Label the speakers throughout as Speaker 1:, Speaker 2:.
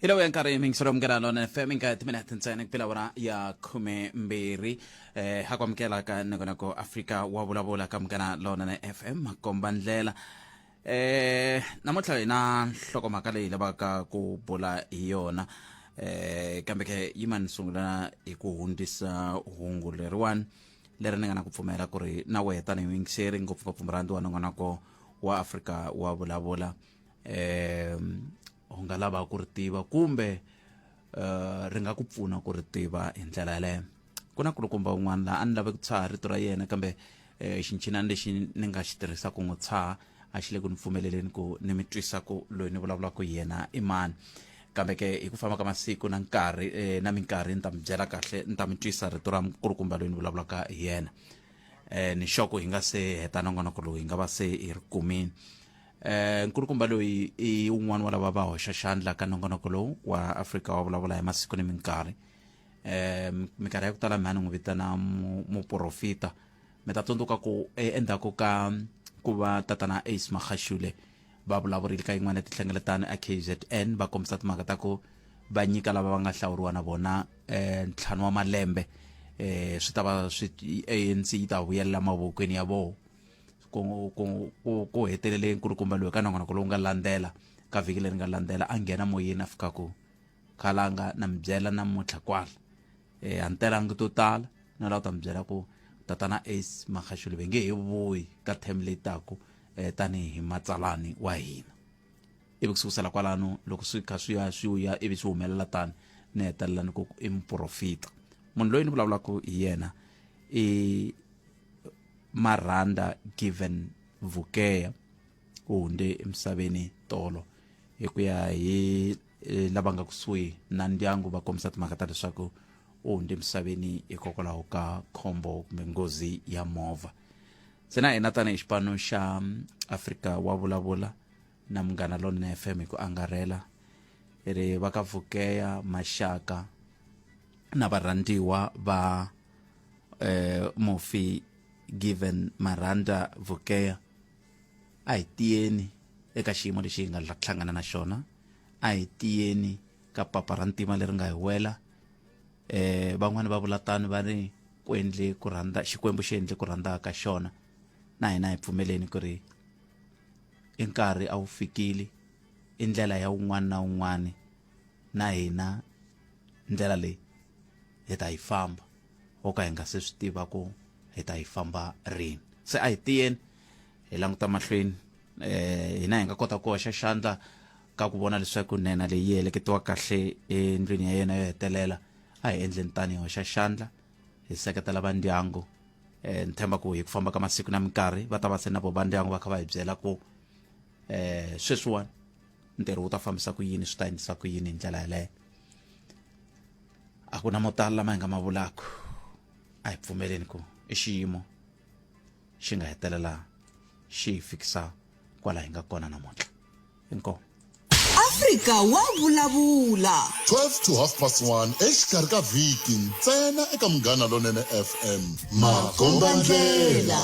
Speaker 1: Hi lawa ya nkarhi mingiselo munghana lona FM yi nga timinete ntsena ku pela wona ya 12 ha ku amukela ka nongonoko Afrika wa vulavula ka munghana lona na FM makomba ndlela. Namuntlha hi na nhlokomhaka leyi lavaka ku bula hi yona, kambe ke yima ni sungula hi ku hundzisa hungu leriwani leri ni nga na ku pfumela ku ri na wehe tanihi muyingiseri, ngopfungopfu murhandzi wa nongonoko wa Afrika wa vulavula, u nga lava ku ri tiva kumbe ri nga ku pfuna ku ri tiva hi ndlela yaleyo. Ku na kulukumba un'wana laha a ni lave ku tshaha rito ra yena, kambe xinchinani lexi ni nga xi tirhisa ku n'wi tshaha a xi le ku ni pfumeleleni ku ni mi twisa ku loyi ni vulavulaka hi yena i mani. Kambe ke hi ku famba ka masiku na nkarhi na minkarhi ni ta mi byela kahle, ni ta mi twisa rito ra nkulukumba loyi ni vulavulaka hi yena. Ni xoko hi nga se heta nongonoko lowu hi nga va se hi ri kumini. Nkulukumba loyi i wun'wana wa lava va hoxa xandla ka nongonoko lowu wa Afrika wa vulavula hi masiku ni minkarhi. Minkarhi ya ku tala mhani n'wi vitana muprofita. Mi ta tsundzuka ku endzhaku ka ku va tatana Ace Magashule va vulavurile ka yin'wana ya tinhlengeletano a KZN, va kombisa timhaka ta ku va nyika lava va nga hlawuriwa na vona 5 wa malembe, swi ta va swi ANC yi ta vuyelela mavokweni ya vona. Ku ku ku ku hetelele nkulukumba loyi ka nongonoko lowu nga landzela ka vhiki leri nga landzela a nghena moyeni a fika ku khalanga na mi byela namuntlha kwala, a ni telangi to tala, na lava ta mi byela ku tatana Ace Magashule ve nge he vuyi ka term leyi taku tanihi matsalani wa hina. Ivi ku sukusela kwalano loko swi kha swi ya swi ya ivi swi humelela tani, ni hetelela ni ku i muprofita. Munhu loyi ni vulavulaka hi yena i Marhanda Given Vukeya, u hundze emisaveni tolo hi ku ya hi lava nga kusuhi na ndyangu va kombisa timhaka ta leswaku u hundze emisaveni hikokwalaho ka khombo kumbe nghozi ya movha. Se na hina tanihi xipano xa Afrika wa vulavula na Munghana Lonene FM hi ku angarhela hi ri va ka Vukeya, maxaka na varhandziwa va mufi Given Marhanda Vukeya, a hi tiyeni eka xiyimo lexi hi nga hlangana na xona, a hi tiyeni ka papa ra ntima leri nga hi wela. Van'wani va vula tani va ri ku endle ku rhandza Xikwembu, xi endle ku rhandza ka xona, na hina hi pfumeleni ku ri i nkarhi a wu fikile, i ndlela ya wun'wana na wun'wana, na hina ndlela leyi hi ta yi famba ho ka hi nga se swi tiva ku hi ta yi famba rini. Se a hi tiyeni hi languta mahlweni, hina hi nga kota ku hoxa xandla ka ku vona leswaku nhenha leyi yi heleketiwa kahle endlwini ya yena yo hetelela. A hi endleni tani, hi hoxa xandla, hi seketela va ndyangu. Ni tshemba ku hi ku famba ka masiku na minkarhi va ta va se na vo va ndyangu va kha va hi byela ku sweswiwani ntirho wu ta fambisa ku yini, swi ta endlisa ku yini hi ndlela yaleyo. A ku na mo tala lama hi nga ma vulaka, a hi pfumeleni ku i xiyimo xi nga hetelela xi hi fikisa kwala hi nga kona namuntlha. Inkomu.
Speaker 2: Afrika wa vulavula.
Speaker 3: 12 to half past 1 exikarhi ka vhiki ntsena eka Munghana Lonene FM. Makombandlela.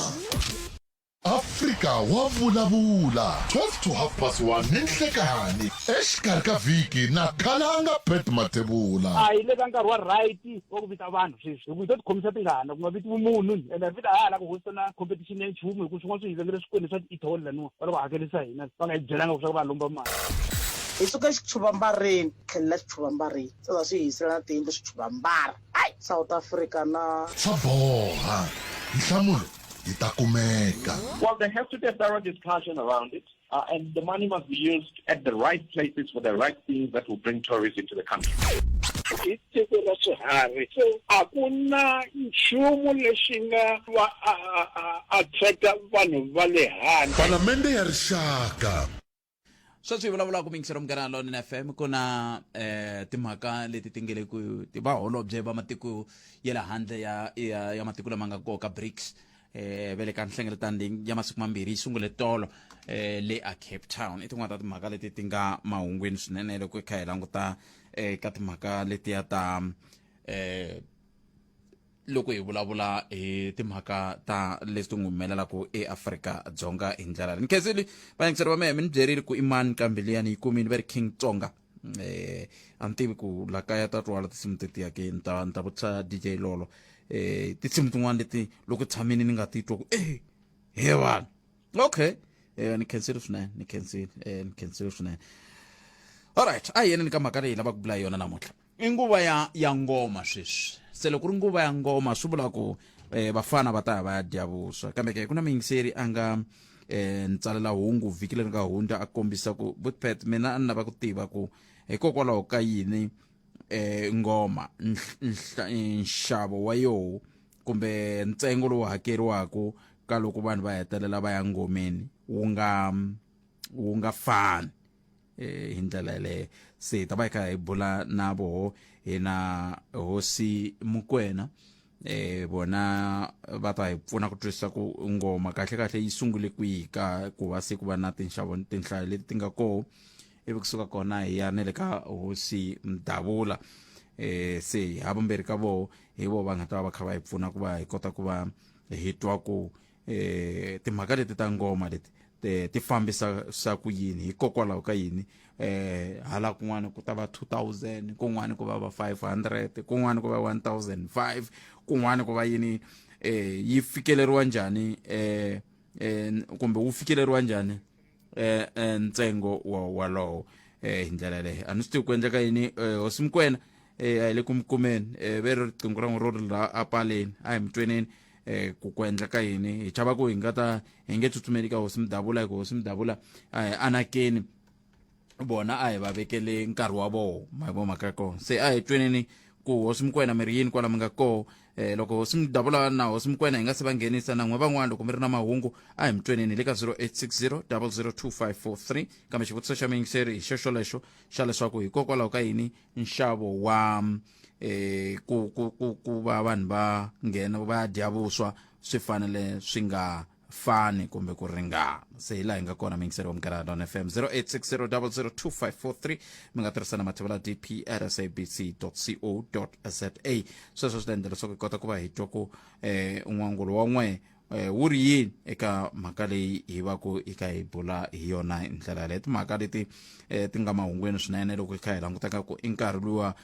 Speaker 3: Afrika wa vulavula 12 to half past 1 ni nhlekani exikarhi ka vhiki na Khalanga Pat Mathebula.
Speaker 4: A hi le ka nkarhi wa right wa ku vita vanhu sweswi, hi ku hi to tikhomisa tingana ku nga vitiwi munhu, ende hi vita ha ha la ku hosta na competition ya nchumu, hi ku swin'wana swi hi vengele swikweleti swa ti-e-toll laniwa va lava ku hakerisa hina va nga hi byelanga ku swa ku va lomba mali.
Speaker 5: Hi suka exitshuvambareni hi tlhelela exitshuvambareni, se va swi hi hisela na tiyindlu switshuvambara. Ai! South Africa na.
Speaker 3: Swa boha. Nhlamulo yi ta kumeka.
Speaker 6: Well, there has to be a thorough discussion around it, and the money must be used at the right places for the right things that will bring tourists into the country.
Speaker 7: I tiko ra swiharhi, so a ku na nchumu lexi nga va attract-a vanhu va le handle.
Speaker 3: Palamende ya Rixaka.
Speaker 1: Sweswi hi vulavulaka muyingiseri Munghana Lonene FM, ku na timhaka leti ti nge le ku vaholobye va matiko ya le handle ya ya ya matiko lama nga koka BRICS, ve le ka nhlengeletano leyi ya masiku mambirhi yi sungule tolo le a Cape Town. I tin'wana ta timhaka leti ti nga mahungwini swinene loko hi kha hi languta ka timhaka letiya ta loko hi vulavula hi timhaka ta leswi n'wi humelelaka eAfrika-Dzonga hi ndlela leyi. Ni khensile vayingiseri va mehe, mi ni byerile ku i mani kambe liyani yi kumini, va ri King Tsonga. A ni tivi ku la kaya ta twala tinsimu tetiya ke, ni ta ni ta vutisa DJ Lolo. Tinsimu tin'wana leti loko tshamini ni nga titwa ku he vanhu. Okay, ni khensile swinene, ni khensile, ni khensile swinene. Alright, a hi yeneni ka mhaka leyi lavaka ku bula yona namuntlha. I nguva ya ngoma sweswi. Se loko ku ri nguva ya ngoma swi vula ku vafana va ta ya va ya dya vuswa. Kambe ke ku na muyingiseri a nga ni tsalela hungu vhiki leri nga hundza a kombisa ku Butpet, mina a ni lava ku tiva ku hikokwalaho ka yini ngoma nxavo wa yoho kumbe ntsengo lowu hakeriwaka ka loko vanhu va hetelela va ya ngomeni wu nga fani hi ndlela yaleyo. Se hi ta va hi kha hi bula na voho hi na hosi Mukwena, vona va ta hi pfuna ku twisisa ku ngoma kahle kahle yi sungule kwihi ka ku va se ku va na tinxavo tinhlayo leti ti nga koho, ivi kusuka kona hi ya na le ka hosi Mdavula. Se havumbirhi ka voho hi vo va nga ta va va kha va hi pfuna ku va hi kota ku va hi twa ku timhaka leti ta ngoma leti ti fambisa swa ku yini, hikokwalaho ka yini hala kun'wana ku ta va 2000, kun'wana ku va va 500, kun'wana ku va 1005, kun'wana ku va yini, yi fikeleriwa njhani kumbe wu fikeleriwa njhani ntsengo wa walowo hi ndlela yaleyo. A ni swi tivi ku endleka yini, hosi Mukwena a hi le ku mi kumeni, ve ri riqingho ra n'wi ro ri la apaleni. A hi mi tweneni ku endleka yini. Hi chava ku hi nga ta hi nge tsutsumeli ka hosi Mudavula, hi ku hosi Mudavula a hi anakeni vona, a hi va vekele nkarhi wa voho ma vo mhaka ya kona. Se a hi tweneni ku hosi Mukwena mi ri yini kwala mi nga koho. Loko hosi Mudavula na hosi Mukwena hi nga se va nghenisa na n'we van'wana, loko mi ri na mahungu a hi mi tweneni le ka 0860 002543. Kambe xivutiso xa muyingiseri hi xexo lexo xa leswaku hikokwalaho ka yini nxavo wa ku va vanhu va nghena va dya vuswa swi fanele swi nga fani kumbe ku ringana. Se hi laha hi nga kona, muyingiseri wa Munghana Don FM, 0860002543. Mi nga tirhisa na mathevula dp at sabc co za. Sweswo swi ta endla leswaku hi kota ku va hi twa ku n'wangulo wa n'we wu ri yini eka mhaka leyi hi va ku hi kha hi bula hi yona hi ndlela yaleyo. Timhaka leti ti nga mahungwini swinene loko hi kha hi languta ka ku i nkarhi luwa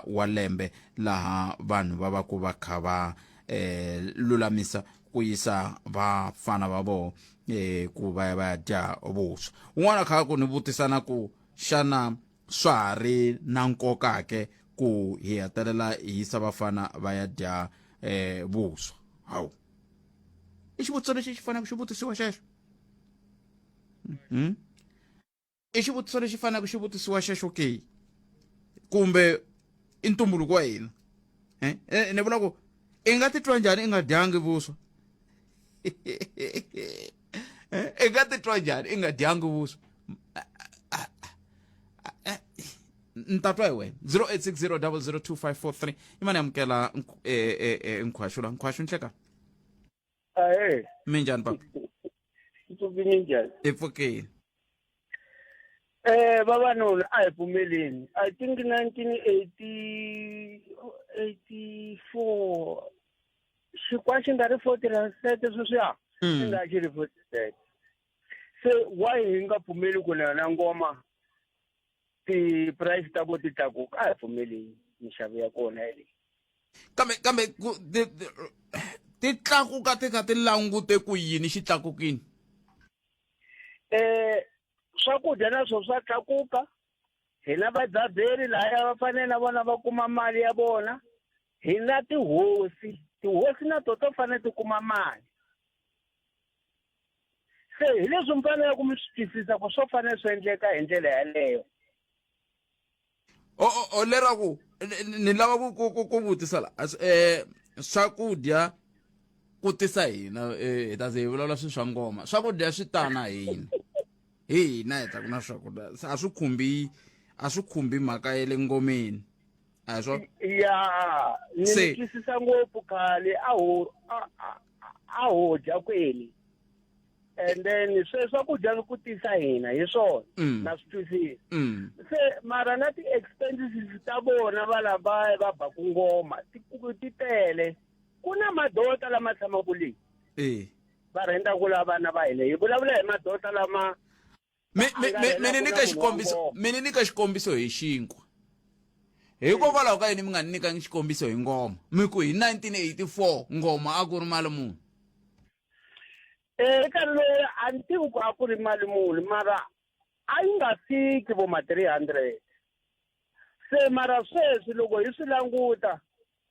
Speaker 1: wa lembe laha vanhu va va ku va kha va lulamisa ku yisa vafana va voho ku va ya va ya dya vuswa. Un'wana kha ku ni vutisana ku xana swa ha ri na nkoka ke ku hi hetelela hi yisa vafana va ya dya vuswa? Hawu, i xivutiso lexi xi faneleke xi vutisiwa xexo. I xivutiso lexi faneleke xi vutisiwa xexo ke, kumbe i ntumbuluko wa hina? Ni vula ku i nga titwa njhani i nga dyangi vuswa? I nga titwa njhani i nga dyangi vuswa? Ni ta twa hi wena. 0860002543. I mani amukela nkhwaxu la nkhwaxu nhleka.
Speaker 8: Ahee.
Speaker 1: Minjhani papa?
Speaker 8: Mpfukini, njhani?
Speaker 1: I pfukile.
Speaker 8: Vavanuna a hi pfumeleni. I think 1980 84 xikwa xi nga ri 40 rand cent, sweswiya xi nga xi ri 40 cent. Se why hi nga pfumeli ku na yona ngoma ti-price ta ko ti tlakuka? A hi pfumeleni minxavo ya kona yaleyi.
Speaker 1: Kambe ku ti tlakuka ti kha ti langute ku yini xi tlakukini?
Speaker 8: Swakudya na swo swa tlakuka. Hina vadzaberi lahaya va fanele na vona va kuma mali ya vona. Hina tihosi, tihosi na to to fanele ti kuma mali. Se hi leswi mi fanele ku mi swi twisisa ku swo fanele swi endleka hi ndlela yaleyo.
Speaker 1: O leraku ni lava ku vutisa la swakudya ku tisa hina, hi ta ze hi vulavula swilo swa ngoma, swakudya swi tana hina, hi hina hi ta ku na swakudya se a swi khumbi mhaka ya le ngomeni, a hi swona?
Speaker 8: Ya, ni
Speaker 1: Se-
Speaker 8: ni twisisa ngopfu. Khale a ho dya kweli and then se swakudya ku tisa hina hi swona. Na swi twisisa. Se mara na ti-expenses ta vona va lava va baku ngoma ti tele. Ku na madota lama tshamaka leyi va rhentaku la vana va hina, hi vulavula hi madota lama.
Speaker 1: Mi mi mi mi ni nyika xikombiso mi ni nyika xikombiso hi xinkwa hikokwalaho ka yini mi nga ni nyikangi xikombiso hi ngoma mi ku hi 1984 ngoma a ku ri mali muni
Speaker 8: Eka loyi a ni tivi ku a ku ri mali muni mara a yi nga fiki vo ma 300 se mara sweswi loko hi swi languta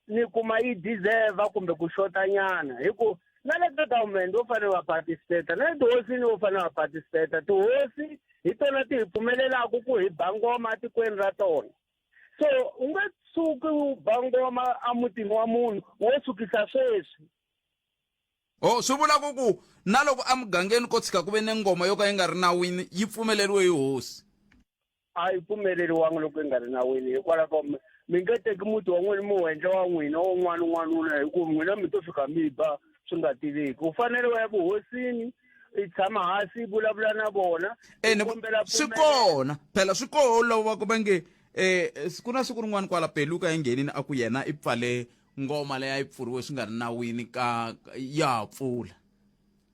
Speaker 8: ni kuma yi deserve kumbe ku xota nyana hi ku na le ka government vo fanele va participate na le tihosini vo fanele va participate tihosi hi tona ti hi pfumelelaka ku hi ba ngoma etikweni ra tona so u nge tshuki u ba ngoma emutini wa munhu wo sukisa sweswi
Speaker 1: o swi vula ku ku na loko emugangeni ko tshika ku ve ne ngoma yo ka yi nga ri nawini yi pfumeleriwe hi hosi
Speaker 8: A yi pfumeleriwangi loko yi nga ri nawini hikwalaho ka mi nge teki muti wa n'wina mi wu endla wa n'wina wa un'wana n'wanuna hi ku n'wina mi to fika mi ba swi nga tiveki u fanele u ya vuhosini i tshama hansi i vulavula na vona
Speaker 1: ene swi kona phela swi koho lava ku va nge um ku na siku rin'wana kwala peluka yi nghenini a ku yena i pfale ngoma leyi a yi pfuriwe swi nga ri nawini ka ya ha pfula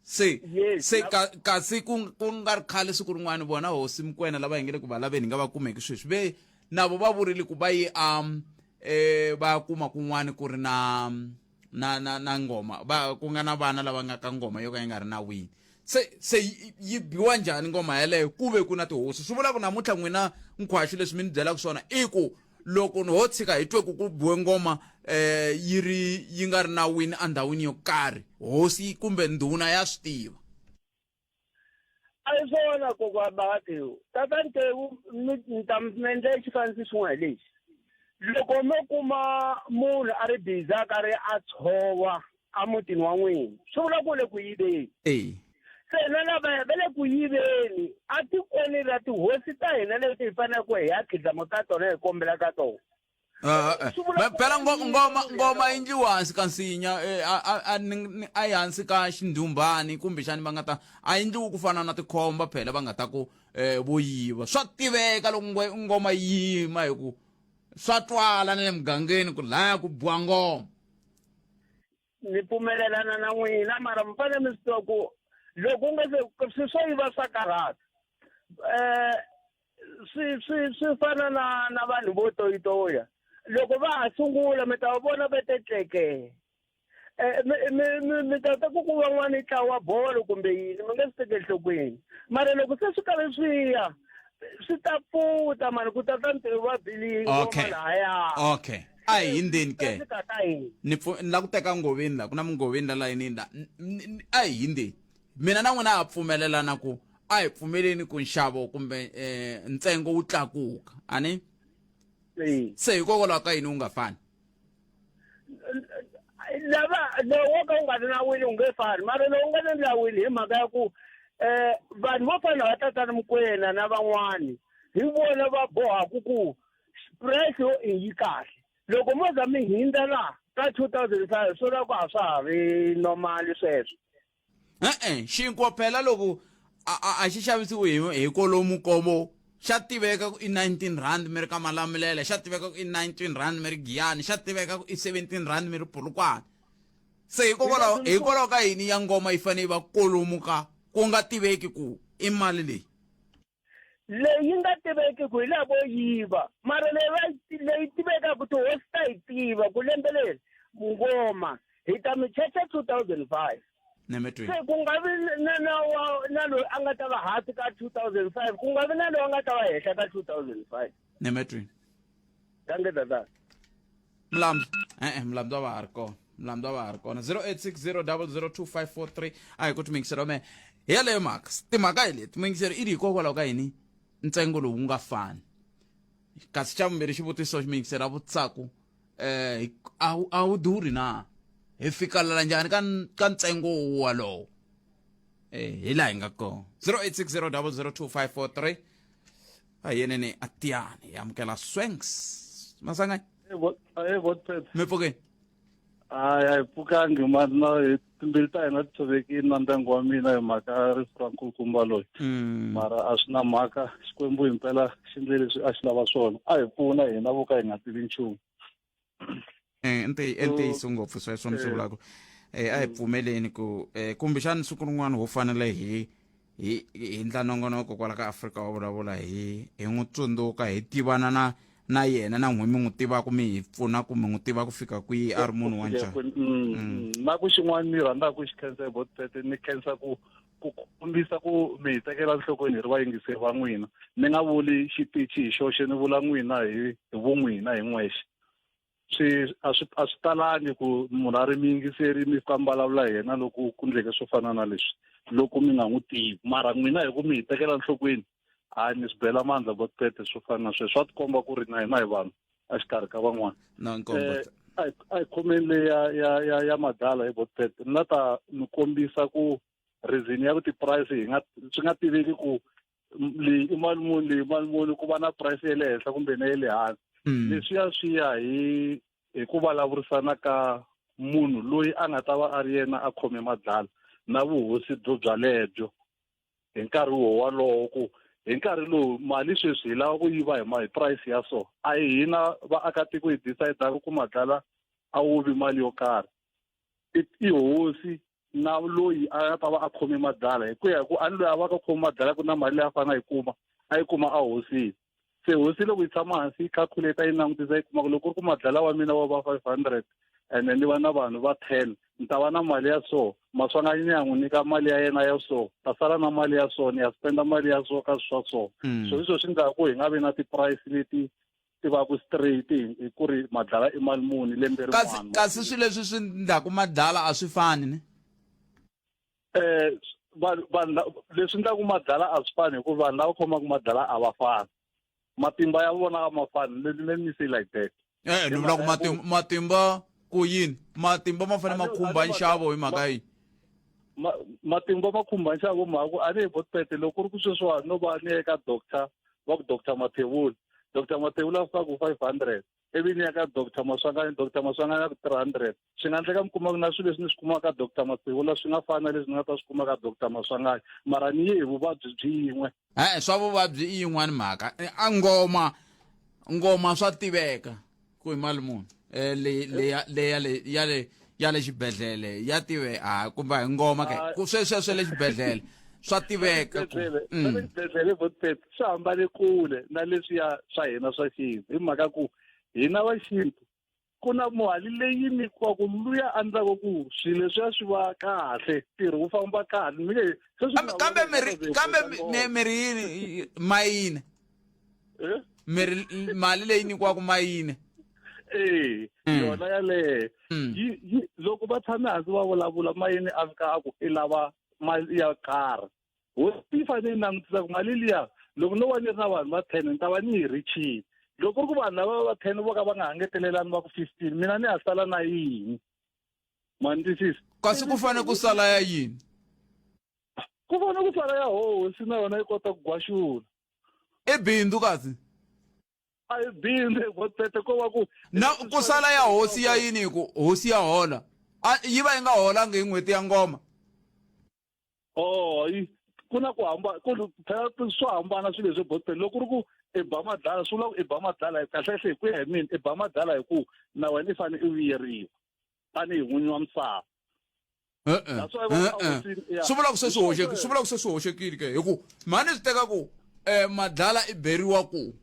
Speaker 1: se
Speaker 8: Yes,
Speaker 1: se
Speaker 8: na-
Speaker 1: ka, kasi ku ku nga ri khale siku rin'wana vona hosi Mokoena lava hi nge le ku va laveni hi nga va kumeki sweswi ve na vo va vurile ku va yi um eh va kuma kun'wana ku ri na na na na ngoma va ku nga na vana lava nga ka ngoma yo ka yi nga ri nawini se se yi yi biwa njhani ngoma yeleyo ku ve ku na tihosi swi vula ku namuntlha n'wina nkhwaxu leswi mi ni byelaka swona i ku loko ni ho tshika hi twe ku ku biwe ngoma eh yi ri yi nga ri nawini endhawini yo karhi hosi kumbe ndhuna ya swi tiva
Speaker 8: a hi swona kokwa Bakateu tata Ntewu mi ni ta mi endla xifaniso xin'wana hi lexi loko mo kuma munhu a ri busy a karhi a tshova emutini wa n'wina swi vula ku le ku yiveni
Speaker 1: e
Speaker 8: se na lavaya va le ku yiveni atikweni ra tihosi ta hina leti hi faneleke hi ya khidlama ka tona hi kombela ka tona
Speaker 1: phela ngoma ngoma yi ndliwa hansi ka nsinya eh, a yi hansi ka xindhumbani kumbexani va nga ta a yi ndliwi ku fana na tikhomba phela va nga ta ku um vo yiva swa tiveka loko ngoma yi yima hi ku swa twala na le mugangeni ku laya ku biwa ngoma
Speaker 8: Ni pfumelelana na n'wina mara mi fanele mi swi tiva ku loko u nga se swi swo yiva swa karhata um swi swi swi fana na na vanhu vo toyitoya loko va ha sungula mi ta va vona va te tlekee eh, mi mi mi mi ta ta ku ku van'wana i ntlawa wa bolo kumbe yini mi nga swi tekeli enhlokweni mara loko se swi karhi swi ya swi ta pfuta mani ku ta ta ntirho wa bilingo
Speaker 1: Okay.
Speaker 8: malahaya
Speaker 1: okay a hi hindzeni ke
Speaker 8: Swi ta ta yini
Speaker 1: ni pfu ni la ku teka ngoveni la ku na mungoveni la layinini la a hi hindzeni mina na n'wina ha pfumelelana ku a hi pfumeleni ku nxavo kumbe um ntsengo wu tlakuka a ni se hikokwalaho ka yini wu nga fani
Speaker 8: lava lowu wo ka wu nga ri nawini wu nge fani mara lowu nga le nawini hi mhaka ya ku um vanhu vo fana na va tatana Mokoena na van'wani hi vona va bohaku ku price yo i yi kahle loko mo za mi hindza laha ka 2005 swi vula ku a swa ha ri normal sweswo
Speaker 1: e-e xinkwa phela loko a xi xavisiwi hi hi kolomu komo xa tiveka ku i 19 rand mi ri ka malamulele xa tiveka ku i 19 rand mi ri giyani xa tiveka ku i 17 rand mi ri polokwane se hikokwalaho hikwalaho ka yini ya ngoma yi fanele yi va kolomu ka ku nga tiveki ku i mali leyi
Speaker 8: Leyi nga tiveki ku hi lavo yiva mara leyi va leyi tivekaka tihosi ta yi tiva ku lembe leri ngoma hi ta mi chacha 2005
Speaker 1: Nemetweni.
Speaker 8: Se ku nga vi na na wa na loyi a nga ta va hansi ka 2005 ku nga vi na loyi a nga ta va henhla ka 2005
Speaker 1: Nemetweni.
Speaker 8: Danke tata.
Speaker 1: Mlambo e-e Mlambo a va ha ri kona Mlambo a va ha ri kona 0860002543 a hi ku timiyingiselo me hi yaleyo mhaka timhaka hi leti muyingiselo i ri hikokwalaho ka yini ntsengo lowu wu nga fani kasi xa vumbirhi xivutiso muyingiselo a vutisaku eh a wu a wu durhi na hi fikelela njhani ka ka ntsengo wolowo eh hi laha hi nga kona 0860002543 a hi yeneni a tiyani hi amukela swanks masanganye
Speaker 9: Hey, Godfred.
Speaker 1: mi pfukeni
Speaker 9: Hayi, a hi pfukangi mani na hi timbilu ta hina ti tshovekile na ndyangu wa mina hi mhaka ya rifu ra nkulukumba loyi. Mara a swi na mhaka, Xikwembu himpela xi endle leswi a xi lava swona. A hi pfuna hina vo ka hi nga tivi nchumu.
Speaker 1: Eh, i ntiyiso ngopfu sweswo mi swi vulaka. A hi pfumeleni ku kumbexani siku rin'wana ho fanele hi hi hi endla nongonoko kwala ka Afrika wa vulavula hi hi n'wi tsundzuka hi tivana na na yena na n'wi mi n'wi tivaka mi hi pfuna ku mi n'wi tiva ku fika kwihi a ri munhu wa njhani
Speaker 9: mm, mm. na ku xin'wana ni rhandzaka ku xi khensa hi botpete ni khensa ku ku kombisa ku mi hi tekela nhlokweni hi ri vayingiseri va n'wina ni nga vuli xitichi hi xoxe ni vula n'wina hi hi vun'wina hi n'wexe swi a swi a swi talangi ku munhu a ri muyingiseri mi fika mi vulavula hi yena loko ku ndleke swo fana na leswi loko mi nga n'wi tivi mara n'wina hi ku mi hi tekela nhlokweni hayi mi swi bela mandla botpete swo fana na sweswo swa tikomba ku ri na hina hi vanhu exikarhi ka van'wana
Speaker 1: na nkombo
Speaker 9: eh, a hi khomeni leyi ya ya ya ya madala hi botpete ni la ta mi kombisa ku reason ya ku ti-price hi nga swi nga tiveki ku leyi i mali muni leyi mali muni ku va na price ya le henhla kumbe na ya le hansi mm. leswiya swi ya hi hi ku vulavurisana ka munhu loyi a nga ta va a ri yena a khome madlala na vuhosi byo byalebyo hi nkarhi wo walowo ku hi nkarhi lowu mali sweswi hi lava ku yiva hi hi price ya so a hi hina vaakatiko hi decide ku madlala a wu vi mali yo karhi i hosi na loyi a nga ta va a khome madlala hi ku ya hi ku a ni loyi a va ka khome madlala ku na mali leyi a fanele a yi kuma a yi kuma a hosini se hosi loko yi tshama hansi yi calculate yi langutisa yi kuma ku loko ku ri ku madlala wa mina wa va 500 ene ni va na vanhu va 10 ni ta va na mali ya so maswanganyi ni ya n'wi nyika mali ya yena ya so ta sala na mali ya so ni ya spenda mali ya so ka swa so mm. so hi swo swi ndlaku hi nga vi na ti-price leti ti va ku straight hi ku ri madlala i mali muni lembe
Speaker 1: rin'wana kasi swilo leswi swi ndlaku madlala a swi fani ni
Speaker 9: eh vanhu vanhu leswi ndlaku madlala a swi fani hikuva vanhu lava khomaka madlala a va fani matimba ya vona a ma fani let, let me say like that
Speaker 1: eh ni vula ku matimba ku yini matimba ma fanele ma khumba nxavo hi mhaka yini
Speaker 9: matimba ma khumba nxavo mhaka ku a ni hi botpete loko ku ri ku sweswiwani no va ni ya eka doctor va ku doctor Mathebula doctor Mathebula a fika ku 500 ivi ni ya ka doctor Maswanganyi doctor Maswanganyi a ku 300 swi nga endleka mi kuma ku na swilo leswi ni swi kumaka ka doctor Mathebula swi nga fani na leswi ni nga ta swi kuma ka doctor Maswanganyi mara ni ye hi vuvabyi byin'we
Speaker 1: e-e swa vuvabyi i yin'wani mhaka a ngoma ngoma swa tiveka ku hi mali muni eh, le le ya le ya le ya le ya le xibedhlele ya tive a kumbe hi ngoma ke ku sweswo swa le xibedhlele swa tiveka
Speaker 9: ku mm. xibedhlele votpet swi hambane kule na leswiya swa hina swa xintu hi mhaka ku hina va xintu ku na mali leyi nyikiwaka luya a endlaka ku swilo leswiya swi va kahle ntirho wu famba kahle mi nge
Speaker 1: kambe miri kambe miri yini mayini eh? miri mali leyi nyikiwaka mayini
Speaker 9: ee mm. yona yaleyo mm. loko va tshame hansi va vulavula mayini a fika a ku i lava mali ya karhi hosi yi fanele yi langutisa ku mali liya loko no va ni ri na vanhu va ten ni ta va ni yi richile loko ku ri ku vanhu lava va ten vo ka va nga hangetelelani va ku fifteen mina ni ya sala na yini ma ni twisisa
Speaker 1: kasi ku fanele ku sala ya yini
Speaker 9: ku fanele ku sala ya hosi na yona yi kota ku gwaxula
Speaker 1: i bindzu kasi
Speaker 9: a hi bindzu votete ko va ku
Speaker 1: na ku sala ya hosi ya yini hi ku hosi ya hola a yi va yi nga holangi hi n'hweti ya ngoma
Speaker 9: oh yi ku na ku hambana ku phela swo hambana swilo leswi botpeni loko ku ri ku i ba madlala swi vula ku i ba madlala kahlekahle hi ku ya hi mina i ba madlala hi ku na wena i fanele i vuyeriwa tanihi n'winyi wa misava
Speaker 1: swi vula ku se swi hoxekile swi vula ku se swi hoxekile ke hi ku mhani swi teka ku um madlala i beriwa ku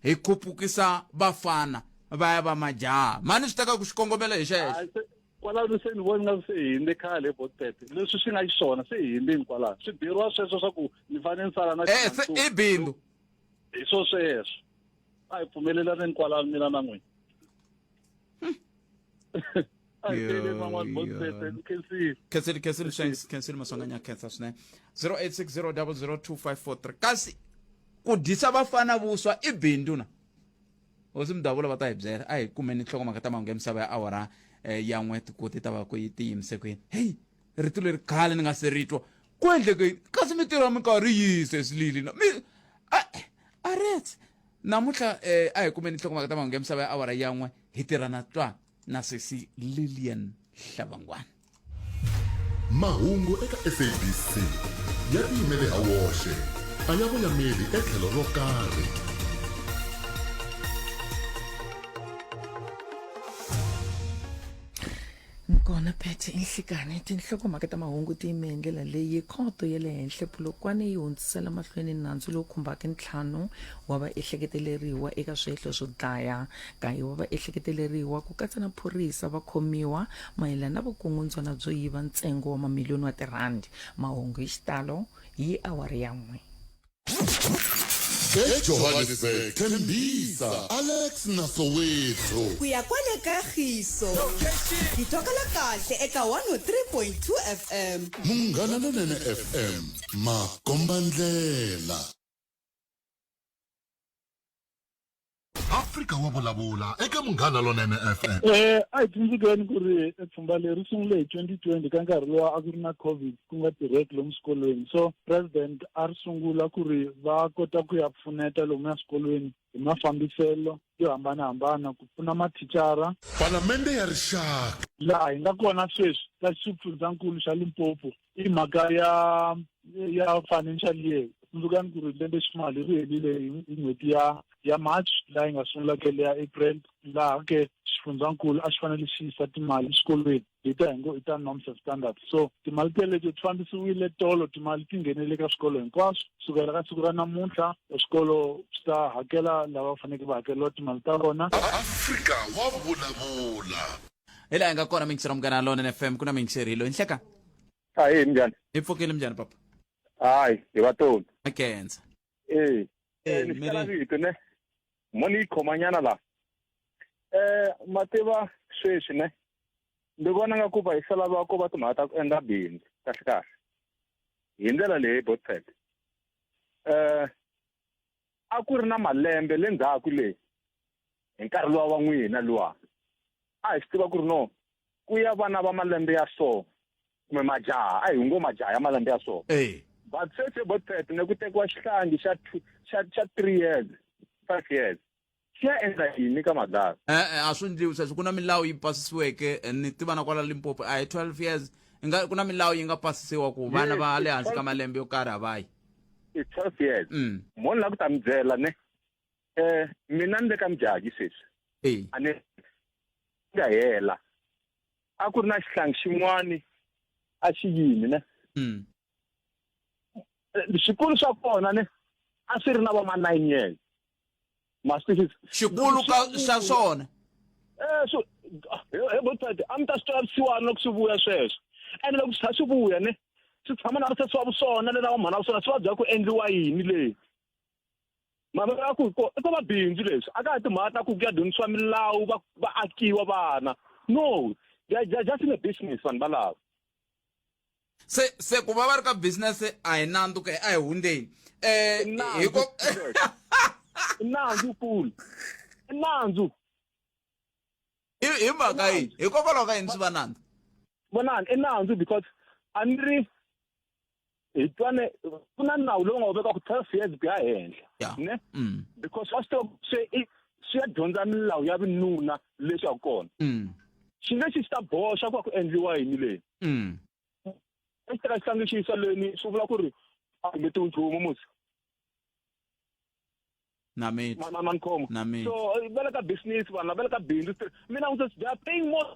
Speaker 1: hi khupukisa vafana va ya va majaha mhani swi teka ku xikongomelo hi xexo
Speaker 9: kwalano se ni vona nga se hi hindze khale botpet leswi swi nga xiswona se hi hindzeni kwalano swi beriwa sweswo swa ku ni fanele ni sala na
Speaker 1: eh, se i bindzu
Speaker 9: hi swo sweswo a hi pfumelelaneni kwalano mina na n'wina
Speaker 1: khensile khensile thanks khensile maswanganya khensa swinene 0860002543 kasi ku dyisa vafana vuswa i bindzu na hosi mudavula va ta hi byela a hi kumeni nhlokomhaka ta mahungu ya misava ya awara eh, ya n'we ku ti ta va ku yi tiyimise kwini heyi rito leri khale ni nga se ri twa ku endleke yini kasi mi tirha minkarhi yihi sesilili na mi a retse namuntlha eh, a hi kumeni nhlokomhaka ta mahungu ya misava ya awara ya n'we hi tirha na twa na sesi lilian hlavangwana
Speaker 3: mahungu eka sabc ya tiyimele ha woxe a ya voyameli etlhelo ro karhi
Speaker 2: Kona.
Speaker 10: na Pete i nhlikani tinhlokomhaka ta mahungu ti yime hi ndlela leyi khoto ya le henhla Polokwane yi hundzisela mahlweni nandzu lowu khumbaka ntlhanu wa vaehleketeleriwa eka swihehlo swo dlaya kaye wa vaehleketeleriwa ku katsa na phorisa va khomiwa mayelana na vukungundzwana byo yiva ntsengo wa mamiliyoni wa tirhandi mahungu hi xitalo hi awara ya n'we
Speaker 3: ejohannesburg tembisa alex na soweto
Speaker 2: ku ya kwale ka xiso hi twakala kahle eka 103.2 fm
Speaker 3: munghana lonene fm makombandlela Afrika wa vulavula eka Munghana Lonene FM.
Speaker 9: Eh, a hi tsundzukeni ku ri pfhumba leri sungule hi 2020 ka nkarhi lowa a ku ri na covid ku nga tirheki lomu swikolweni so president a ri sungula ku ri va kota ku ya pfuneta lomuya swikolweni hi mafambiselo yo hambanahambana ku pfuna mathicara
Speaker 3: Palamende ya Rixaka.
Speaker 9: Laha hi nga kona sweswi ka xifundzankulu xa Limpopo i mhaka ya ya financial year tsundzukani ku ri lembe ximali ri helile hi n'hweti ya ya march laha yi nga sungula ke leya april laha ke xifundzankulu a xi fanele xi yisa timali exikolweni hi ta hi ngo i ta norms and standards so timali teleto ti fambisiwile tolo timali ti nghenele ka swikolo hinkwaswo sukela ka siku ra namuntlha swikolo swi ta hakela lava faneleke va hakeriwa timali ta vona
Speaker 3: Afrika wa vulavula
Speaker 1: hi laha hi nga kona mingisero munghana lonene fm ku na mingiseri loyi nhleka
Speaker 11: Ahee minjhani?
Speaker 1: Hi pfukile minjhani papa?
Speaker 11: Hayi, hi va toni.
Speaker 1: Akenza.
Speaker 11: Eh. Eh, ni xikala vito ne. Mo ni yi khomanyana la. Eh, ma tiva sweswi ne. Ndzi vona nga ku va yisa lava ko va timhaka ta ku endla bindzu kahle kahle. Hi ndlela leyi Botpet. Eh a ku ri na malembe le ndzhaku le hi nkarhi luwa wa n'wina luwa a hi swi tiva ku ri no ku ya vana va malembe ya so kumbe majaha a hi ngo majaha ya malembe ya so but sweswi botpet ne ku tekiwa xihlangi xa xa xa three years five years xi ya endla yini ka madlala
Speaker 1: e-e a swi ndliwi sweswo ku na milawu yi pasisiweke ni tiva na kwala limpopo a hi 12 years nga ku na milawu yi nga pasisiwa ku vana va le hansi ka malembe yo karhi a va yi
Speaker 11: i 12 years mo ni la ku ta mi byela ne eh mina ni le ka mujaki sweswi a ni nga hela a ku ri na xihlangi xin'wani a xi yimi ne swikulu swa kona ne a swi ri na va ma nine years ma swi twisisa
Speaker 1: xikulu ka xa swona
Speaker 11: eh so he botati a mi ta swi twela vusiwana loko swi vuya sweswo ene loko swi tlha swi vuya ne swi tshama na vasesi wa vusona le na vamhana wa swona swi va byela ku endliwa yini leyi mhaka ya ku ko i ko va bindzu leswi a ka ha timhaka ta ku ku ya dyondzisiwa milawu va va akiwa vana no they are just in a business vanhu valava
Speaker 1: se se ku va va ri ka business a hi nandzu ke a hi hundzeni eh hi ko
Speaker 11: nandzu kulu nandzu
Speaker 1: hi mhaka yini hikokwalaho ka yini swi va nandzu
Speaker 11: vonani i nandzu because a ni ri hi twane ku na nawu lowu nga wu veka ku 12 years ku ya henhla ne mm. because wa swi tiva se swi ya dyondza milawu ya vinuna leswi ya kona mm. xi lexi xi ta boxa ku va ku endliwa yini leyi
Speaker 1: mm.
Speaker 11: xi teka xihlangi xi yisa leni swi vula ku ri a humetiwi nchumu musi
Speaker 1: na mi
Speaker 11: ma ma khoma
Speaker 1: na mi
Speaker 11: so eh, va le ka business vanhu va le ka bindzu mina u they are paying more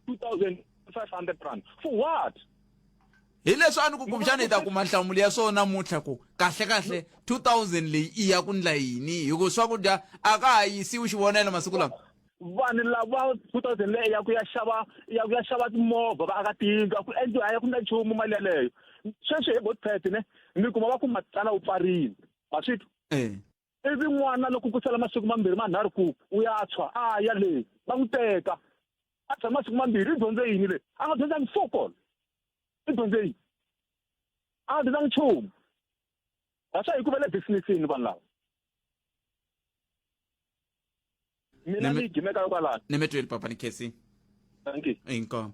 Speaker 11: 2500 rand for what
Speaker 1: hi leswi a ni ku kumbexana hi ta kuma nhlamulo ya swona namuntlha ku kahle kahle 2000 leyi i ya ku ndla yini hi ku swakudya a ka ha yisiwi xivonelo masiku lama
Speaker 11: vanhu lava 2000 leyi ya ku ya xava ya ku ya xava timovha va aka tiyindlu a ku endliwa a ya ku ndla nchumu mali yaleyo sweswi hi botpet ne mi kuma va ku matsala wu pfarile ma swi twa
Speaker 1: eh.
Speaker 11: ivi n'wana loko ku sala masiku mambirhi manharhu ku u ya tshwa a ya le va n'wi teka a tshama masiku mambirhi i dyondze yini le a nga dyondzangi fokol i dyondze yini a nga dyondzangi nchumu that's why hi ku va le businessini vanhu lava mina ni gimeka kwalano
Speaker 1: ni mi tweli papa ni khesi
Speaker 11: thank you
Speaker 1: inkomo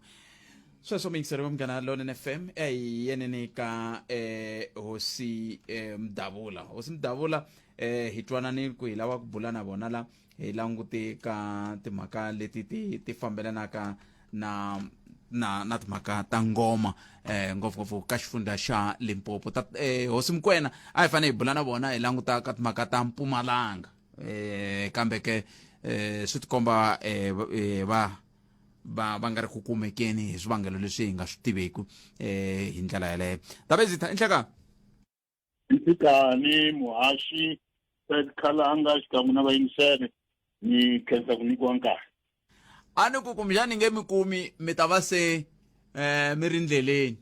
Speaker 1: sweswo miyingiseri wa munghana lonene fm eyeneni ka eh, hosi eh, mdavula hosi mdavula eh, hi twanani ku hi lava ku bula na vona la hi langute ka timhaka leti ti ti fambelanaka na na na timhaka ta ngoma eh ngopfungopfu ka xifundza xa Limpopo ta eh, hosi Mkwena a hi fanele hi bula na vona hi languta ka timhaka ta Mpumalanga eh kambe ke eh swi tikomba eh, eh va va va nga ri ku kumekeni hi swivangelo leswi hi nga swi tiveki eh hi ndlela yaleyo Ndabezitha inhleka
Speaker 12: Nhlekani muhaxi Fred Khalanga xikan'we na vayingiseri ni khensa ku nyikiwa nkarhi.
Speaker 1: A ni ku kumbexani nge mi kumi mi ta va se eh mi ri ndleleni.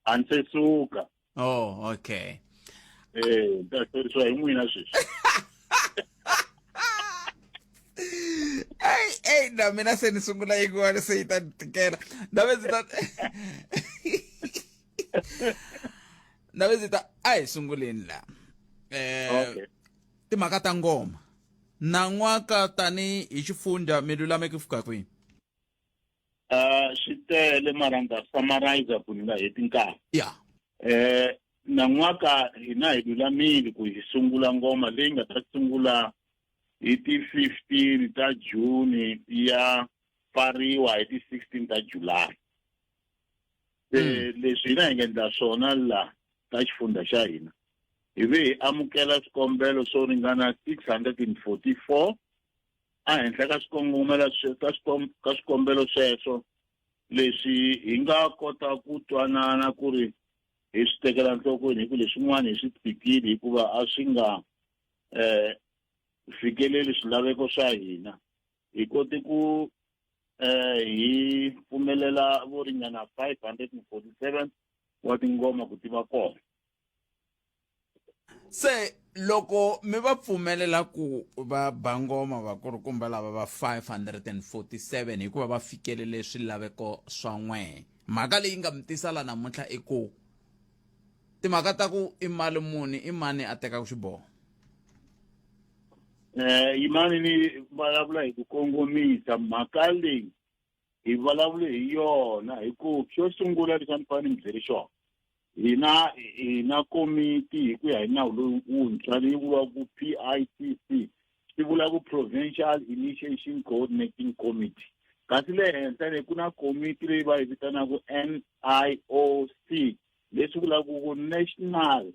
Speaker 12: A ni se suka.
Speaker 1: Oh, okay.
Speaker 12: Eh, ni ta hlwerisiwa hi n'wina sweswi.
Speaker 1: Ey, ey, na mina se ni sungula yin'wana se yi ta ni tikela. Ndabezitha Ndabezitha a hi sunguleni la. Eh
Speaker 12: Okay.
Speaker 1: timhaka ta ngoma. Nan'waka tani hi xifundza mi lulame ku fika kwihi?
Speaker 12: Swi tele mara ni ta summarize ku ni nga heti nkarhi.
Speaker 1: Ya.
Speaker 12: Nan'waka hina hi lulamile ku hi sungula ngoma leyi nga ta sungula hi ti 15 ta June ya pfariwa hi ti 16 ta July. Se leswi hina hi nga endla swona la ka xifundza xa hina hi ve hi amukela swikombelo swo ringana 644 ehenhla ka swikongomelo ka ka swikombelo sweswo leswi hi nga kota ku twanana ku ri hi swi tekela nhlokweni hi ku leswin'wana hi swi tshikile hikuva a swi nga eh fikeleli swilaveko swa hina hi kote ku eh hi pfumelela vo ringana 547 wa tingoma ku tiva kona
Speaker 1: Se loko mi va pfumelela ku va ba ngoma vakulukumba lava va 547 hikuva va fikelele swilaveko swa n'wehe, mhaka leyi nga mi tisa la namuntlha i ku timhaka ta ku i mali muni i mani a tekaka xiboho?
Speaker 12: Yimani ni vulavula hi ku kongomisa mhaka leyi hi vulavule hi yona hi ku xo sungula lexi a ni fanele ni mi byele xona hina hi na komiti hi ku ya hi nawu lowu wuntshwa leyi vuriwaka PICC swi vula ku Provincial Initiation Coordinating Committee kasi le henhla leyi ku na komiti leyi va yi vitanaka NIOC leswi vulaka ku National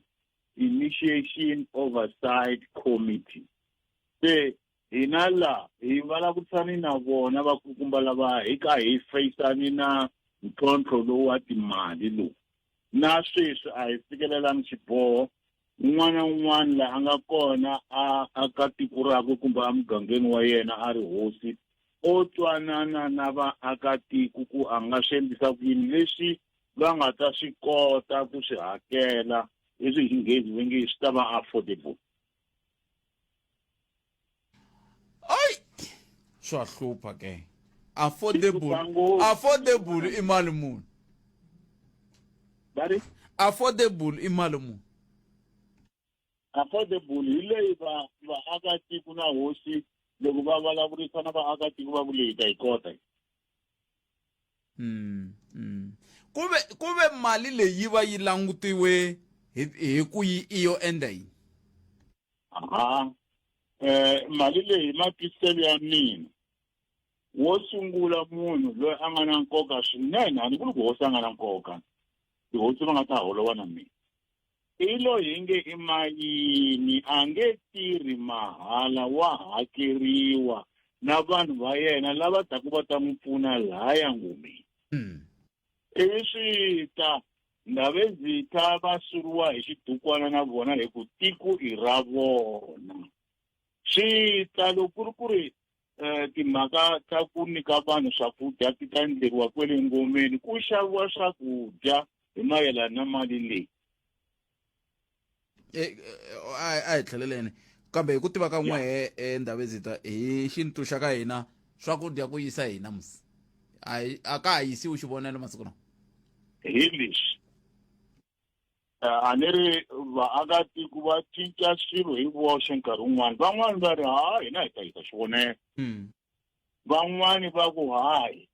Speaker 12: Initiation Oversight Committee se hina la hi vulavurisani na vona vakulukumba lava hi ka hi feyisani na ntlhontlho lowu wa timali lowu na sweswi a hi fikelelangi xiboho un'wana na un'wana la a nga kona a aka tiko rakwe kumbe emugangeni wa yena a ri hosi o twanana na vaakatiko ku a nga swi endlisa ku yini leswi va nga ta swi kota ku swi hakela leswi hi xinghezi va nge swi ta va affordable
Speaker 1: Ay! Swa hlupha ke. Affordable. Affordable i mali muni?
Speaker 12: Va ri?
Speaker 1: Affordable i mali muni?
Speaker 12: Affordable hi leyi va vaakatiko na hosi loko va vulavurisana vaakatiko va ku leyi ta yi kota.
Speaker 1: Mm, mm. Kuve kuve mali leyi yi va yi langutiwe hi hi ku yi i yo endla yini?
Speaker 12: Ha eh mali leyi hi matwisiselo ya mina wo sungula munhu loyi a nga na nkoka swinene a ni vuli ku hosi a nga na nkoka tihosi va nga ta holova na mina i loyi hi nge i mayini a nge tirhi mahala wa hakeriwa na vanhu va yena lava taku va ta n'wi pfuna laya ngomeni ivi swi ta Ndhavezitha va suriwa hi xidukwana na vona hi ku tiko i ra vona swi ta loko ku ri ku ri um timhaka ta ku nyika vanhu swakudya ti ta endleriwa kwele ngomeni ku xaviwa swakudya hi mayelana na mali leyi
Speaker 1: eh, eh, a hi tlheleleni kambe hi ku tiva ka n'wehe eh, ndhavezita hi xintu xa ka hina swakudya ku yisa hina musi a ka ha yisiwi xivonelo masiku lawa
Speaker 12: hi leswi a ni ri vaakatiko va cinca swilo hi voxe nkarhi wun'wani van'wani va ri ha hina hi ta yisa xivonelo van'wani va ku hayi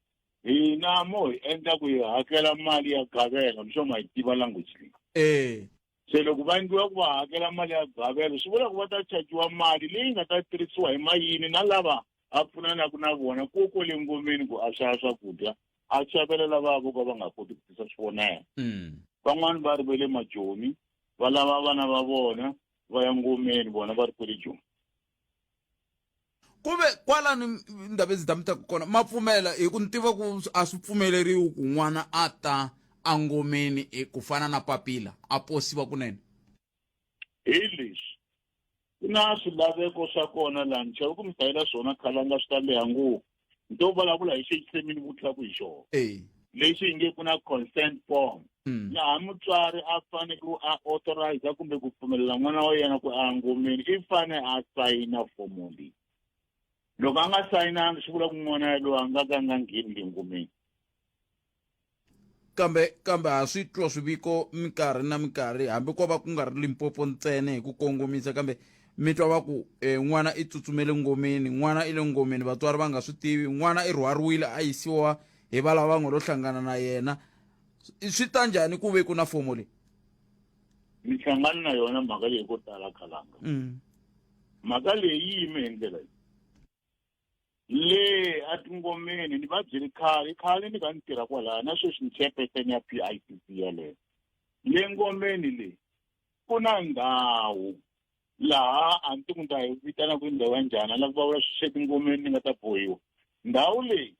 Speaker 12: hina mo hi endla ku hi hakela mali ya gavelo ni swo ma yi tiva language leyi
Speaker 1: eh
Speaker 12: se loko va endliwa ku va hakela mali ya gavelo swi vula ku va ta chajiwa mali leyi nga ta tirhisiwa hi mayini na lava a pfunanaka na vona ko kwele ngomeni ku a xava swakudya a xavela lava vo ka va nga koti ku tisa swivonelo van'wani va ri va le majoni va lava vana va vona va ya ngomeni vona va ri kwele joni
Speaker 1: Ku ve kwalani Ndabezitha mi taka kona ma pfumela hi ku ni tiva ku a swi pfumeleriwi ku n'wana a ta engomeni ku fana na papila a posiwa kunene.
Speaker 12: Hi leswi ku na swilaveko swa kona laha ni chava ku mi hlayela swona khalanga swi ta leha ngopfu ni to vulavula hi xexi se mi ni vutisaka hi xona lexi hi nge ku na consent form laha mutswari a fanele a authorize kumbe ku pfumelela n'wana wa yena ku a ngomeni i fane a sayina fomo leyi loko a nga sayinangi swi vula ku n'wana yalowo a nga ka a nga ngheni le ngomeni
Speaker 1: Kambe kambe ha swi twa swiviko minkarhi na minkarhi hambi ko va ku nga ri Limpopo ntsena hi ku kongomisa kambe mi twa va ku eh, n'wana i tsutsumele ngomeni n'wana i le ngomeni vatswari va nga swi tivi n'wana i rhwariwile a yisiwa hi valava va ngo lo hlangana na yena swi ta njhani ku ve ku na fomo leyi
Speaker 12: mi hlangana na yona mhaka leyi ko tala khalanga mhaka leyi yi yime hi ndlela leyi Le a tingomeni ni va byele khale khale ni kha ni tirha kwalaya na sweswi ni chairperson ya P_I_C_C yaleyo. Le ngomeni le ku na ndhawu laha a ni tivi ku ni ta yi vitana ku i ndhawu ya njhani a ni la ku vulavula swi tingomeni ni nga ta bohiwa. Ndhawu leyi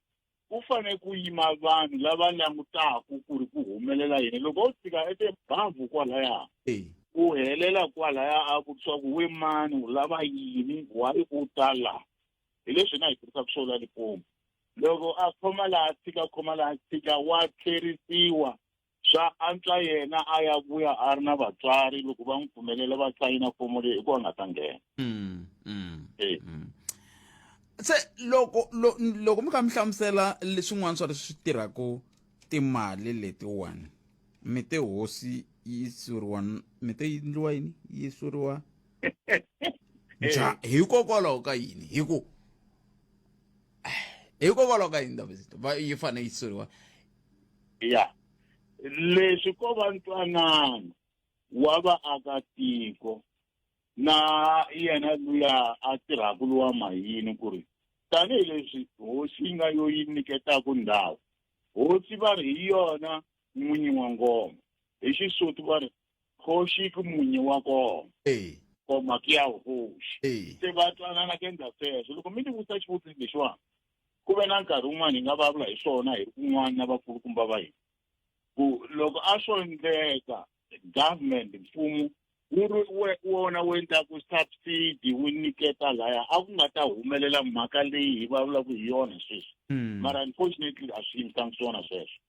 Speaker 12: ku fanele ku yima vanhu lava langutaku ku ri ku humelela yini loko o fika etebavhu kwalaya u helela kwalaya a vutisiwa ku we mani u lava yini why u ta la hi leswi hina hi tirhisaka swona Limpopo loko a khoma laha tshika khoma laha tshika wa tlherisiwa swa antswa yena a ya vuya a ri na vatswari loko va n'wi pfumelela va sayina fomo leyi hi ku a nga ta nghena e
Speaker 1: se loko lo, loko mi kha mi hlamusela leswin'wana swa leswi swi tirhaka timali letiwani mi te hosi yi suriwa mi te yi endliwa yini yi suriwa nja hikokwalaho ka yini hi ku hikokwalaho ka yini ndabezito va yi fanele yi suriwa
Speaker 12: ya leswi ko va ntwanano wa vaakatiko na yena luya a tirhaka luwa mayini ku ri tanihileswi hosi yi nga yo yi nyiketaka ndhawu hosi va ri hi yona n'winyi wa ngoma hi xisuthu va ri kgoši ke munyi wa kona koma ke ya hoši se va twanana ku endla sweswo loko mi ni vutisa xivutiso lexiwani ku ve na nkarhi wun'wana hi nga vulavula hi swona hi ri kun'wana na vakulukumba va hina ku loko a swo endleka government mfumo wu ri wona wu endlaku subsidy wu nyiketa laya a ku nga ta humelela mhaka leyi hi vulavulaka hi yona sweswi mara unfortunately a swi yimisanga swona sweswo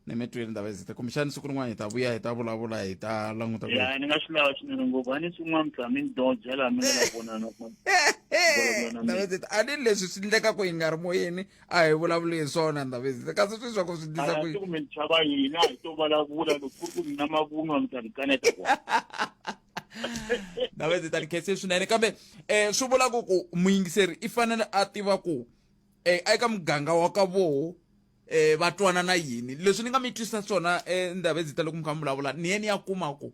Speaker 1: ni mi twile ndaba ezita kumbexani siku rin'wana hi ta vuya hi ta vulavula hi ta languta
Speaker 12: ya ni nga swi lava swinene ngopfu a ni swin'wana mi tlhela mi ni doja laha mi nga la vonana
Speaker 1: ndaba ezita a ni leswi swi ndleka ku hi nga ri moyeni a hi vulavuli hi swona ndaba ezita kasi swi swa ku swi
Speaker 12: tisa ku mi chava yini a hi to vulavula loko ku ri ku ni na mavunwa mi ta ni kaneta kona
Speaker 1: ndaba ezita ni khense swinene kambe um swi vula ku ku muyingiseri i fanele a tiva ku um eka muganga wa ka voho eh va twana na yini leswi ni nga mi twisa swona eh, ndaba ezita loko mi kha mi vulavula ni ye ni ya kuma ku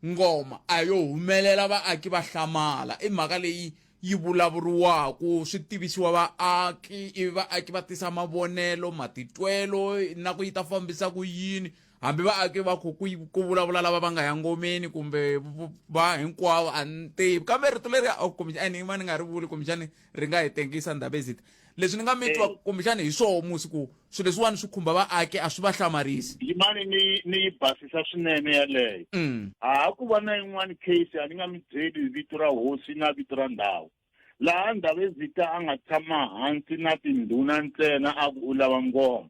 Speaker 1: ngoma a yo humelela vaaki va hlamala i mhaka leyi yi vulavuriwaku swi tivisiwa vaaki ivi vaaki va tisa mavonelo matitwelo na ku yi ta fambisa ku yini hambi vaaki va ku ku vulavula lava va nga ya ngomeni kumbe va hinkwavo a ni tivi kambe rito leri kumbexani ni va ni nga ri vuli kumbexani ri nga hi tengisa ndaba ezita leswi ni nga mi twa kumbexani hi swoho musi ku swilo leswiwani swi khumba vaaki a swi va hlamarisi
Speaker 12: yimani ni ni yi basisa swinene yaleyo a ha ku va na yin'wani case a ni nga mi byeli hi vito ra hosi na vito ra ndhawu laha ndhavezita a nga tshama hansi na tindhuna ntsena a ku u lava ngoma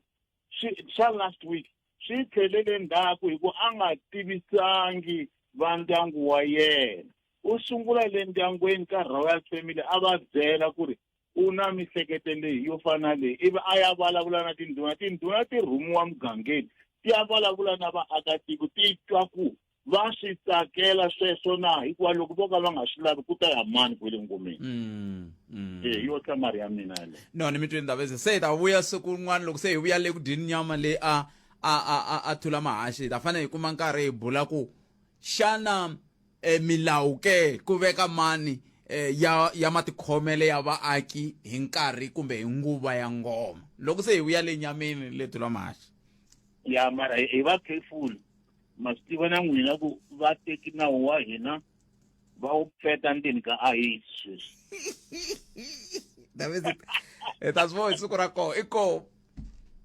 Speaker 12: swi swa last week swi tlhelele ndzhaku hi ku a nga tivisangi va ndyangu wa yena u sungula le ndyangwini ka royal family a va byela ku ri u na mihleketo leyi yo fana na leyi ivi a ya vulavula na tindhuna tindhuna ti rhumiwa mugangeni ti ya vulavula na vaakatiko ti twa ku va swi tsakela sweswo na hikuva loko vo ka va nga swi lavi ku ta ya mani kwele ngomeni e yo hlamari ya mina yaleyo
Speaker 1: no ni mi twini ndaba se hi ta vuya siku rin'wana loko se hi vuya le ku dyeni nyama leyi a a a a a thula mahaxi hi ta fanele hi kuma nkarhi hi bula ku xana eh, milawu ke ku veka mani eh, ya ya matikhomele ya vaaki hi nkarhi kumbe hi nguva ya ngoma loko se hi vuya le nyameni le thula mahaxi
Speaker 12: ya mara hi va careful ma swi tiva na n'wina ku va teki nawu wa hina Va wu peta ndzeni ka ayisi sweswi.
Speaker 1: Ndabezitha hi ta swi vona hi siku ra koho i koho.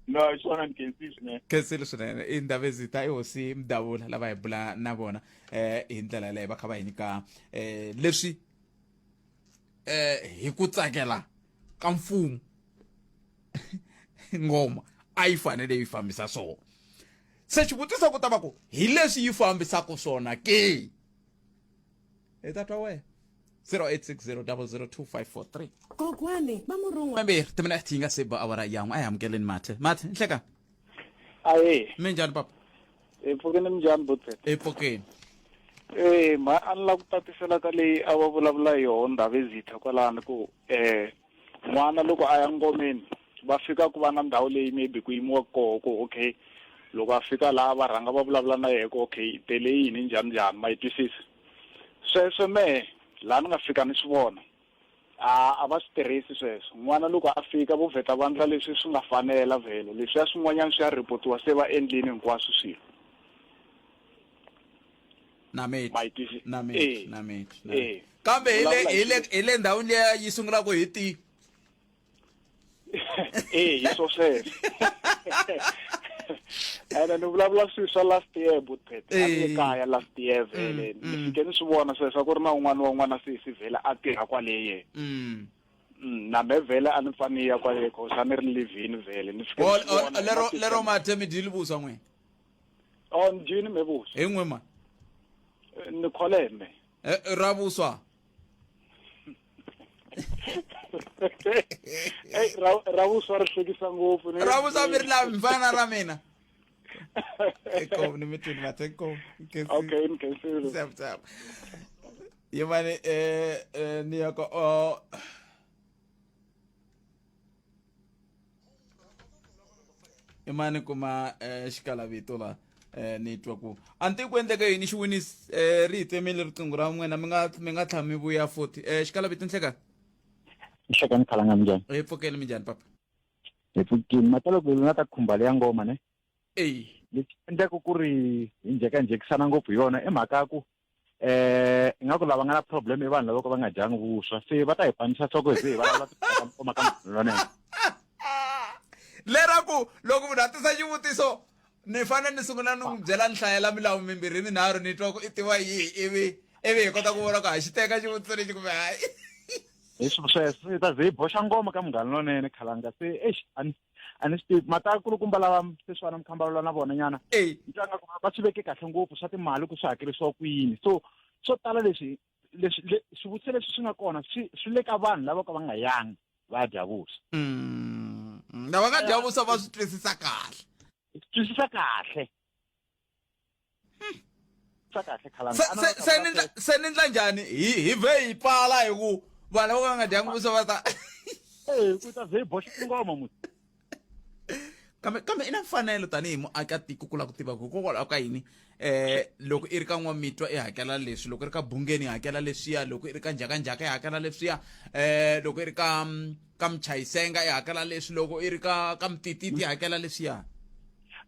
Speaker 12: No, hi swona ni khensile swinene.
Speaker 1: Khensile swinene i Ndabezitha i hosi Mdavula lava hi bula na vona hi ndlela yaleyo va kha va hi nyika leswi hi ku tsakela ka mfumo ngoma a yi fanele yi fambisa swona. Se xivutiso ku ta va ku hi leswi yi fambisaka swona ke? Hi ta twa wena. 0860002543.
Speaker 13: Kokwani va murhun'wa.
Speaker 1: Mambirhi timinete yi nga se ba awara ya n'we a hi amukeleni Mathe. Mathe nhleka.
Speaker 9: Ahee.
Speaker 1: Minjhani papa?
Speaker 9: Hi pfukeni minjhani Butset?
Speaker 1: Hi pfukeni.
Speaker 9: Eh ma a ni la ku tatisela ka leyi a va vulavula hi yoho Ndhavezitha kwalano ku eh n'wana loko a ya ngomeni va fika ku va na ndhawu leyi maybe ku yimiwa koho ku okay loko a fika laha va rhanga va vulavula na yehe ku okay i tele yini njhani njhani ma yi twisisa sweswo mehe laha ni nga fika ni swi vona a a va swi tirhisi sweswo n'wana loko a fika vo vheta va ndla leswi swi nga fanela vhele leswiya swin'wanyana swi ya repotiwa se va endlini hinkwaswo swilo
Speaker 1: na mate
Speaker 9: Ma yi twisisa?
Speaker 1: na mate
Speaker 9: Eh.
Speaker 1: na mate na
Speaker 9: Eh.
Speaker 1: mate. Kambe hi le
Speaker 9: Vulavula hi
Speaker 1: hi le hi le ndhawini liya yi sungulaka hi ti
Speaker 9: Eh, hi swo sweswo ene ni vulavula swilo swa last year butpet a ni le
Speaker 1: Eh.
Speaker 9: kaya last year vhele ni fike ni swi vona sweswo a ku ri na un'wana wa n'wana sesi vhele a tirha kwale yena na me vhele a ni pfa ni ya kwale cause a ni ri livhini vhele ni fike ni swi vona
Speaker 1: Lero lero Mathe mi dyile vuswa n'wina?
Speaker 9: Oh, ni dyini me vuswa.
Speaker 1: Hi n'we ma?
Speaker 9: Ni khole me.
Speaker 1: Ra vuswa?
Speaker 9: Ey, ra vuswa ri hlekisa ngopfu.
Speaker 1: Ra vuswa mi ri lavi mi fana na ra mina. Inkomu ni mi twini Mathe inkomu.
Speaker 9: Okay, ni khensile.
Speaker 1: Sap sap. Yimani ni ya ko oh. Imani kuma xikalavito la ni twa ku a ni tivi ku endleke yini xi winisi ri hi tsemile riqingho ra n'wina mi nga mi nga tlhela mi vuya futhi xikalavito nhlekani.
Speaker 14: Nhlekani khalanga minjhani?
Speaker 1: Hi pfukeni minjhani papa?
Speaker 14: Hi pfukini mata loko nga ta khumba leya ngoma ne.
Speaker 1: Eyi.
Speaker 14: Lexi endlaka ku ri hi njhekanjhekisana ngopfu hi yona i mhaka ya ku ingaku lava nga na problem i vanhu lava ka va nga dyangi vuswa se va ta hi panisa nhloko hi ze hi vulavula timhaka ngoma ka munhu lonene.
Speaker 1: Lera ku loko munhu a tisa xivutiso ni fanele ni sungula ni n'wi byela ni hlayela milawu mimbirhi minharhu ni twa ku i tiva yihi ivi ivi hi kota ku vona ku ha xi teka xivutiso lexi kumbe hayi.
Speaker 14: Hi sweswo se hi ta ze hi boxa ngoma ka munghana lonene khalanga se eish a ni a ni swi tivi mata kulukumba lava sweswiwani mi kha na vona nyana ni twa nga ku va swi veke kahle ngopfu swa timali ku swi hakerisiwa ku yini so swo tala leswi leswi swivutiso leswi swi nga kona swi swi le ka vanhu lava ka va nga yangi va dya vuswa.
Speaker 1: Lava nga dya vuswa va swi twisisa kahle.
Speaker 14: Twisisa kahle. Swa kahle khalanga.
Speaker 1: Se se ni se ni ndla njhani hi hi vhe hi pfala hi ku vanhu lava nga dyangi vuswa va ta
Speaker 14: Eh ku ta ze boxa tingoma muti.
Speaker 1: Kambe kambe i na mfanelo tanihi muakatiko ku lava ku tiva ku hikokwalaho ka yini loko i ri ka N'wamitwa i hakela leswi loko i ri ka Bungeni i hakela leswiya loko i ri ka Njhakanjhaka i hakela leswiya loko i ri ka ka Mchayisenga i hakela leswi loko i ri ka ka Mtititi i hakela leswiya.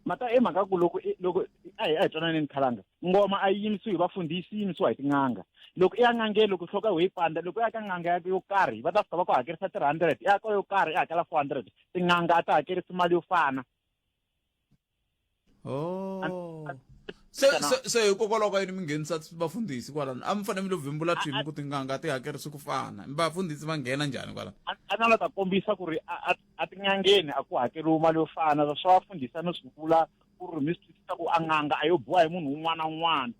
Speaker 14: Mata i mhaka ku loko loko a hi a hi twananeni khalanga ngoma a yi yimisiwi hi vafundhisi yi yimisiwa hi tin'anga loko i ya n'angeni loko nhloko ya wena yi pandza loko i ya ka n'anga ya yo karhi va ta fika va ku hakerisa 300 i ya ka yo karhi i hakela 400 tin'anga a ti hakerisi mali yo fana.
Speaker 1: Oh. Se se se hikokwalaho ka yini mi nghenisa vafundhisi kwalano a mi fanele mi lo vimbula thwimi ku tin'anga ti hakerisi ku fana vafundhisi va nghena njhani kwalano?
Speaker 14: A na la ta kombisa ku ri a a tin'angeni a ku hakeriwi mali yo fana swa vafundhisi a no swi vula ku ri mi swi twisisa ku a n'anga a yo biwa hi munhu un'wana na un'wana.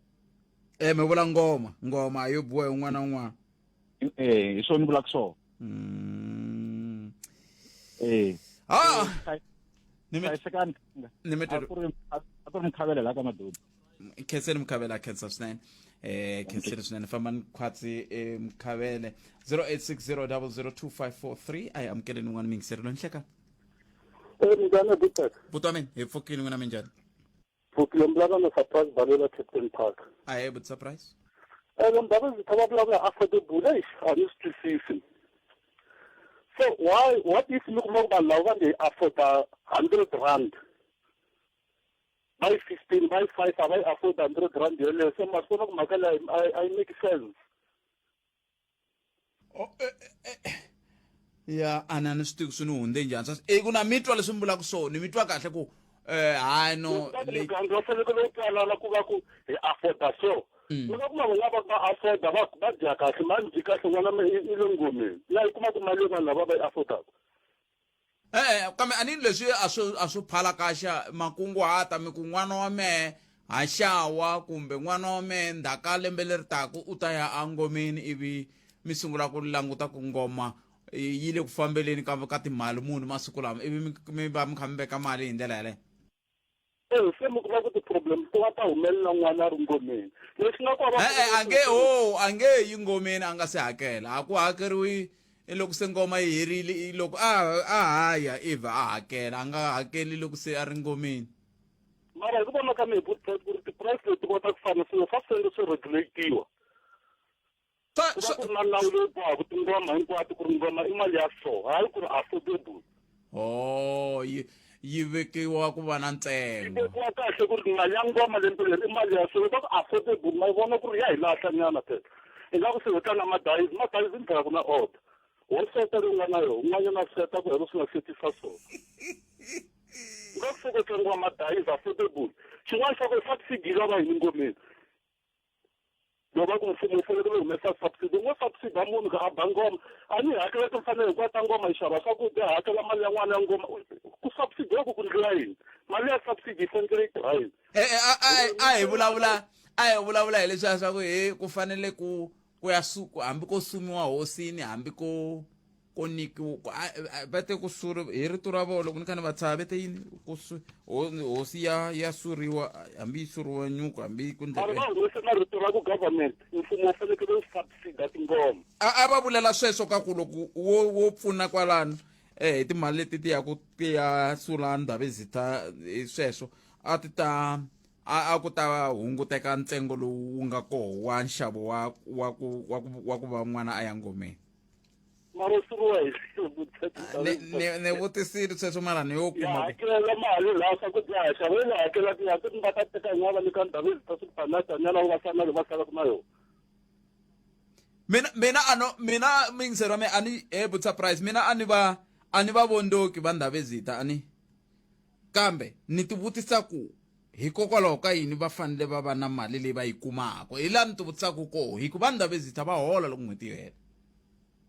Speaker 1: Mi vula ngoma ngoma a yo biwa hi un'wana na un'wana.
Speaker 14: Hi swona ni vulaka swona.
Speaker 1: Ah.
Speaker 14: Hlayisekani
Speaker 1: Ni mi
Speaker 14: a ku ri a ku ri Mukhavela la ka Madoda.
Speaker 1: Khenseni Mukhavela khensa swinene. Khenseni swinene fambani khwatsi Mukhavele 0860002543 a hi amukeleni un'wana miyingiseri loyi nhleka.
Speaker 15: Minjhani Butet?
Speaker 1: Buti wa mina hi pfukile n'wina minjhani?
Speaker 15: Pfukile mi vulavula na Surprise Balela Captain Park.
Speaker 1: Ahee buti Surprise.
Speaker 15: Ndabezitha va vulavula affordable eish a ni swi twisisi. So why what if mi kuma ku vanhu lava va nge yi afforda 100 rand va yi 15 va yi 5 a va yi afford 100 rand yeleyo se ma swi vona ku mhaka leyi a yi make sense.
Speaker 1: Oh, ya a ni swi tivi swi ni hundze njhani sweswo i ku na mi twa leswi mi vulaka swona ni mi twa kahle ku um hayi no
Speaker 15: muganga wa fanekele wu twanana ku va ku hi afforda so mi nga kuma va va va afforda va va dya kahle mali dyi kahle n'wana i le ngomeni ya yi kuma ku mali vanhu lava va yi affordaka.
Speaker 1: E-e kambe a ni leswi a swo a swo phalakaxa makunguhata mi ku n'wana wa mehe haxawa kumbe n'wana wa mehe ndzhaka lembe leri taka u ta ya engomeni ivi mi sungula ku languta ku ngoma yi le ku fambeleni ka ka timali muni masiku lama ivi mi mi va mi kha mi veka mali hi ndlela yaleyo.
Speaker 15: E se mi kuma ku ti-problem ti va ta humelela n'wana a ri ngomeni lexi nga kona.
Speaker 1: E-e a nge ho a nge yi ngomeni a nga se hakela a ku hakeriwi i loko se ngoma yi herile i loko a a ha ya ivi a hakela a nga hakeli loko se a ri ngomeni.
Speaker 15: Mara hi ku vona ka mehe ku ri ti-price leti kota ku fana swilo swa fanele swi regulate-iwa. Ku va ku ri na nawu lowu bohaka tingoma hinkwato ku ri ngoma i mali ya so hayi ku ri affordable.
Speaker 1: Oh, yi yi vekiwa ku va na ntsengo.
Speaker 15: Yi vekiwa kahle ku ri mali ya ngoma lembe leri i mali ya so loko ku affordable ma yi vona ku ri ya hi lahla nyana phela. Ingaku se ho tlanga madayizi madayizi ni tlhela ku na order. Ho seta leyi u nga na yona un'wanyana a seta ku helo swi nga setisa so. Ingaku se ko tlangiwa madayizi affordable. Xin'wana xa kona subsidy yi lava yini ngomeni? Loko va ku mfumo wu fanekele wu humesa subsidy, wu ngo subsidy munhu ku a ba ngoma. A ni hakela timfanelo hinkwato ta ngoma, hi xava swakudya, hi hakela mali ya n'wana ya ngoma. Ku subsidy-iwa ku ku ndliwa yini? Mali ya subsidy yi fanekele yi tirha yini?
Speaker 1: E-e, a, a, a hi vulavula a hi vulavula hi leswiya swa ku he ku fanele ku ku ya su hambi ko sumiwa hosini hambi ko ko nyikiwa ku- a- a- va te ku suri hi rito ra vona loko ni kha ni va tshaha ve te yini ku su hosi ya ya suriwa hambi yi suriwa nyuku hambi ku
Speaker 15: Mara va humese marito ra ku government mfumo wu fanekele wu subsida tingoma.
Speaker 1: A a va vulela sweswo ka ku loko wo wo pfuna kwalano eh hi timali leti ti ya ku ti ya sula Ndhavezitha hi sweswo a ti ta a a ku ta hunguteka ntsengo lowu wu nga koho wa nxavo wa wa ku wa ku wa ku va n'wana a ya ngomeni.
Speaker 15: Mara u suriwa hi
Speaker 1: Ni ni ni vutisile sweswo mara ni yo
Speaker 15: ya
Speaker 1: kuma ku
Speaker 15: hakela mali laha swakudya ha xava yi hakela ti ya va ta teka yin'wana va nyika Ndhavezitha swipanatanyana va sala va salaka na yona.
Speaker 1: Mina mina ano mina muyingiseri wa mina a ni he but surprise mina a ni va a ni va vondoki va Ndhavezitha a ni kambe ni ti vutisa ku hikokwalaho ka yini va fanele va va na mali leyi va yi kumaka hi laha ni ti vutisaka koho hi ku va Ndhavezitha va hola loko n'hweti yi hela.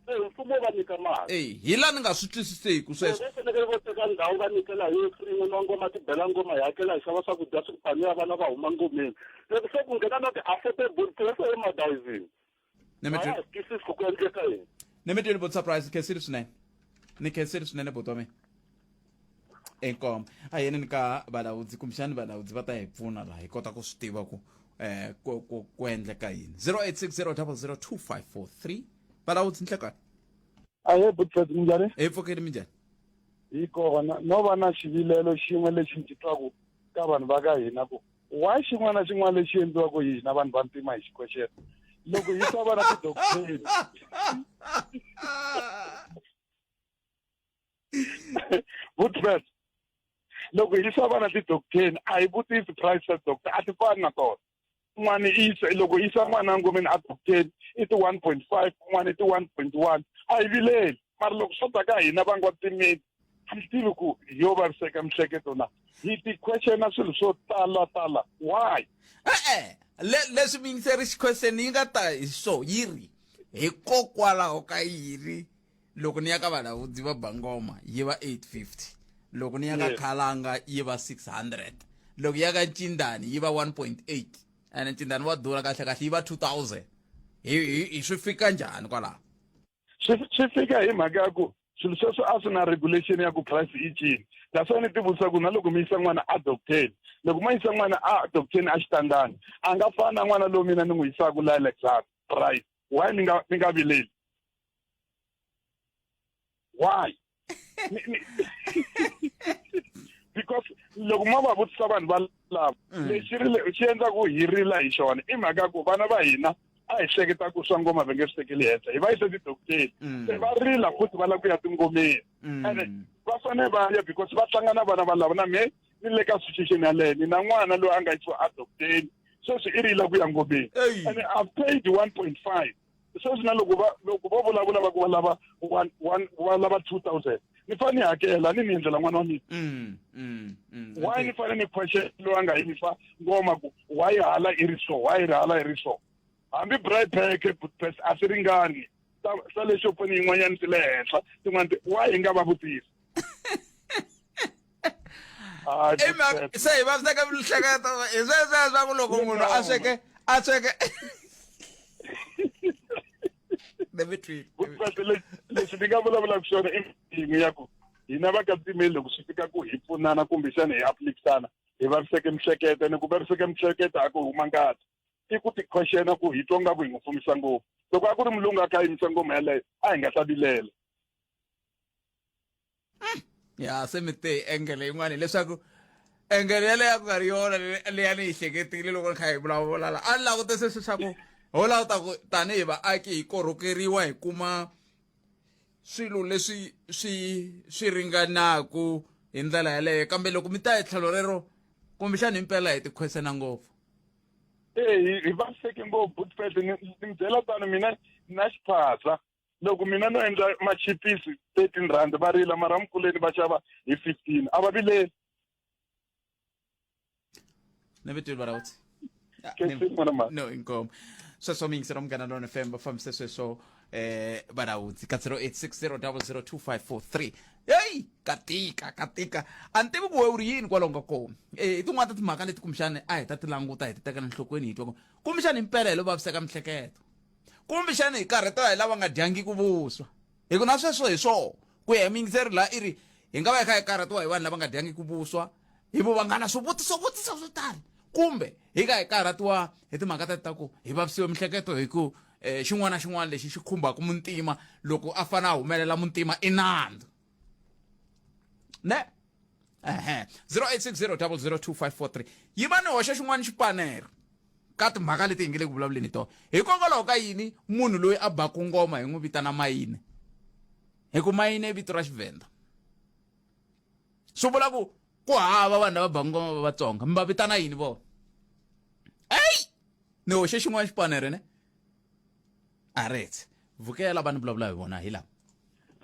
Speaker 15: Se mfumo wu va nyika mali.
Speaker 1: Eyi hi laha ni nga swi twisiseki sweswo.
Speaker 15: Va fanekele vo teka ndhawu va nyikela hi free n'wini wa ngoma ti bela ngoma hi hakela hi xava swakudya swi phamiwa vana va huma ngomeni. Loko se ku nghena na ti-affordable ti se emadayizini.
Speaker 1: Ni mi
Speaker 15: A ya ha twisisi ku ku endleka yini.
Speaker 1: Ni mi twile but surprise ni khensile swinene. Ni khensile swinene buti wa mina. Inkomu. A hi yeneni ka valawudzi kumbexani valawudzi va ta hi pfuna laha hi kota ku swi tiva ku eh ku ku ku endleka yini. 0860002543 valawudzi nhlekani.
Speaker 9: Ahee Butfred minjhani?
Speaker 1: Hi pfukile minjhani?
Speaker 9: Hi kona no va na xivilelo xin'we lexi ndzi twaku ka vanhu va ka hina ku why xin'wana na xin'wana lexi endliwaka hi hina vanhu vantima hi xikoxela loko hi ta va na tidokiteni Butfred loko hi yisa vana tidokiteni a hi vutisi price ta doctor a ti fani na tona un'wana i yisa loko yisa n'wana ngomeni a docteni i ti 1.5 un'wana i ti 1.1 a hi vileli mara loko swo ta ka hina va nga timeli a mi tivi ku hi yo vaviseka mihleketo na hi ti questiona swilo swo tala tala why
Speaker 1: e-e leswi miyingiseri xiquestion yi nga ta hi swo yi ri hikokwalaho ka yini loko ni ya ka valawudzi va bangoma yi va 850 loko ni ya ka khalanga yi va 600 loko ya ka ncindani yi va 1.8 ene ncindani wa durha kahle kahle yi va 2000 hi hi swi fika njhani kwalaho
Speaker 9: swi swi fika hi mhaka ya ku swilo sweswo a swi na regulation ya ku price i cini that's why ni ti vutisa ku na loko mi yisa n'wana a docteni loko ma yisa n'wana a docteni a xitandani a nga fani na n'wana lowu mina ni n'wi yisaka la Alexander price why ni nga ni nga vileli why because loko mo va vutisa vanhu va lava lexi rile xi endla ku hi rila hi xona i mhaka ya ku vana va hina a hi hleketa ku swa ngoma va nge swi tekeli henhla hi va yise tidokiteni se va rila futhi va lava ku ya tingomeni ene va fanele va ya because va tlanga na vana va lava na me ni le ka situation yaleyo ni na n'wana loyi a nga yisiwa adokiteni sweswi i rila ku ya ngomeni and I've paid 1.5.
Speaker 7: Sweswi na loko va loko vo vulavula va ku va lava one one va lava 2000 ni fanele ni hakela ni ni endlela n'wana wa mina. Why ni fanele ni question loyi a nga yimisa ngoma ku why hala i ri so why ri hala i ri so hambi braai pack Budapest a swi ringani swa le xopeni yin'wanyana ti le henhla tin'wana ti why hi nga va vutisi
Speaker 1: se hi vaviseka mihleketo hi sweswo swa ku loko munhu a sweke a sweke
Speaker 7: leswi ni nga vulavulaka swona i yin'we ya ku hina va ka timeli loko swi fika ku hi pfunana kumbexana hi aplikisana hi vaviseke mihleketo ni ku vaviseke mihleketo a ku huma ngati i ku tikhwexena ku hi twa nga ku hi n'wi fumisa ngopfu loko a ku ri mulungu a kha a yimisa ngoma yaleyo a hi nga ta vilela
Speaker 1: ya se mi te engele yin'wana hileswaku engele yaleyo a ku nga ri yona leya ni yi hleketile loko ni kha hi vulavula la a ni langute se swa ku ho lava ta ku tanihi vaaki hi korhokeriwa hi kuma swilo leswi swi swi ringanaku hi ndlela yaleyo kambe loko mi ta hi tlhelo rero kumbexana himpela hi tikhwesena ngopfu
Speaker 7: e hi vaviseke ngopfu butfete ni mi byela tano mina na xiphaza loko mina no endla machipisi 13 rand va rila mara mkuleni va xava hi 15 a va vileli
Speaker 1: ni vitwile va rawutsi no inkomo sweswo mi yingisela munghana lona fm va fambise sweswo eh varawutsi ka 0860002543 heyi katika katika a ni tivi ku we u ri yini kwalaho nga kona eh i tin'wana ta timhaka leti kumbexani a hi ta ti languta hi ti tekela enhlokweni hi twa ku kumbexani himpela hi lo vaviseka mihleketo kumbexani hi karhatiwa hi lava nga dyangiki vuswa hi ku na sweswo hi swona ku ya hi muyingiseri laha i ri hi nga va hi kha hi karhatiwa hi vanhu lava nga dyangiki vuswa hi vo va nga na swivutiso vutiso swo tala kumbe hi ka hi karhatiwa hi timhaka ta ta ku hi vavisiwe mihleketo hi ku um xin'wana na xin'wana lexi xi khumbaka muntima loko a fane a humelela muntima i nandzu ne ehe 0860 002543 yi va ni hoxa xin'wana xipanero ka timhaka leti hi nge le ku vulavuleni hi tona hikokwalaho ka yini munhu loyi a baku ngoma hi n'wi vitana mayine hi ku mayine i vito ra xivhenda swi vula ku ku hava vanhu lava baku ngoma va vatsonga mi va vitana yini vona eyi ni hoxe xin'wana xipanere ne aretse vukela vanhu vulavula hi vona hi lava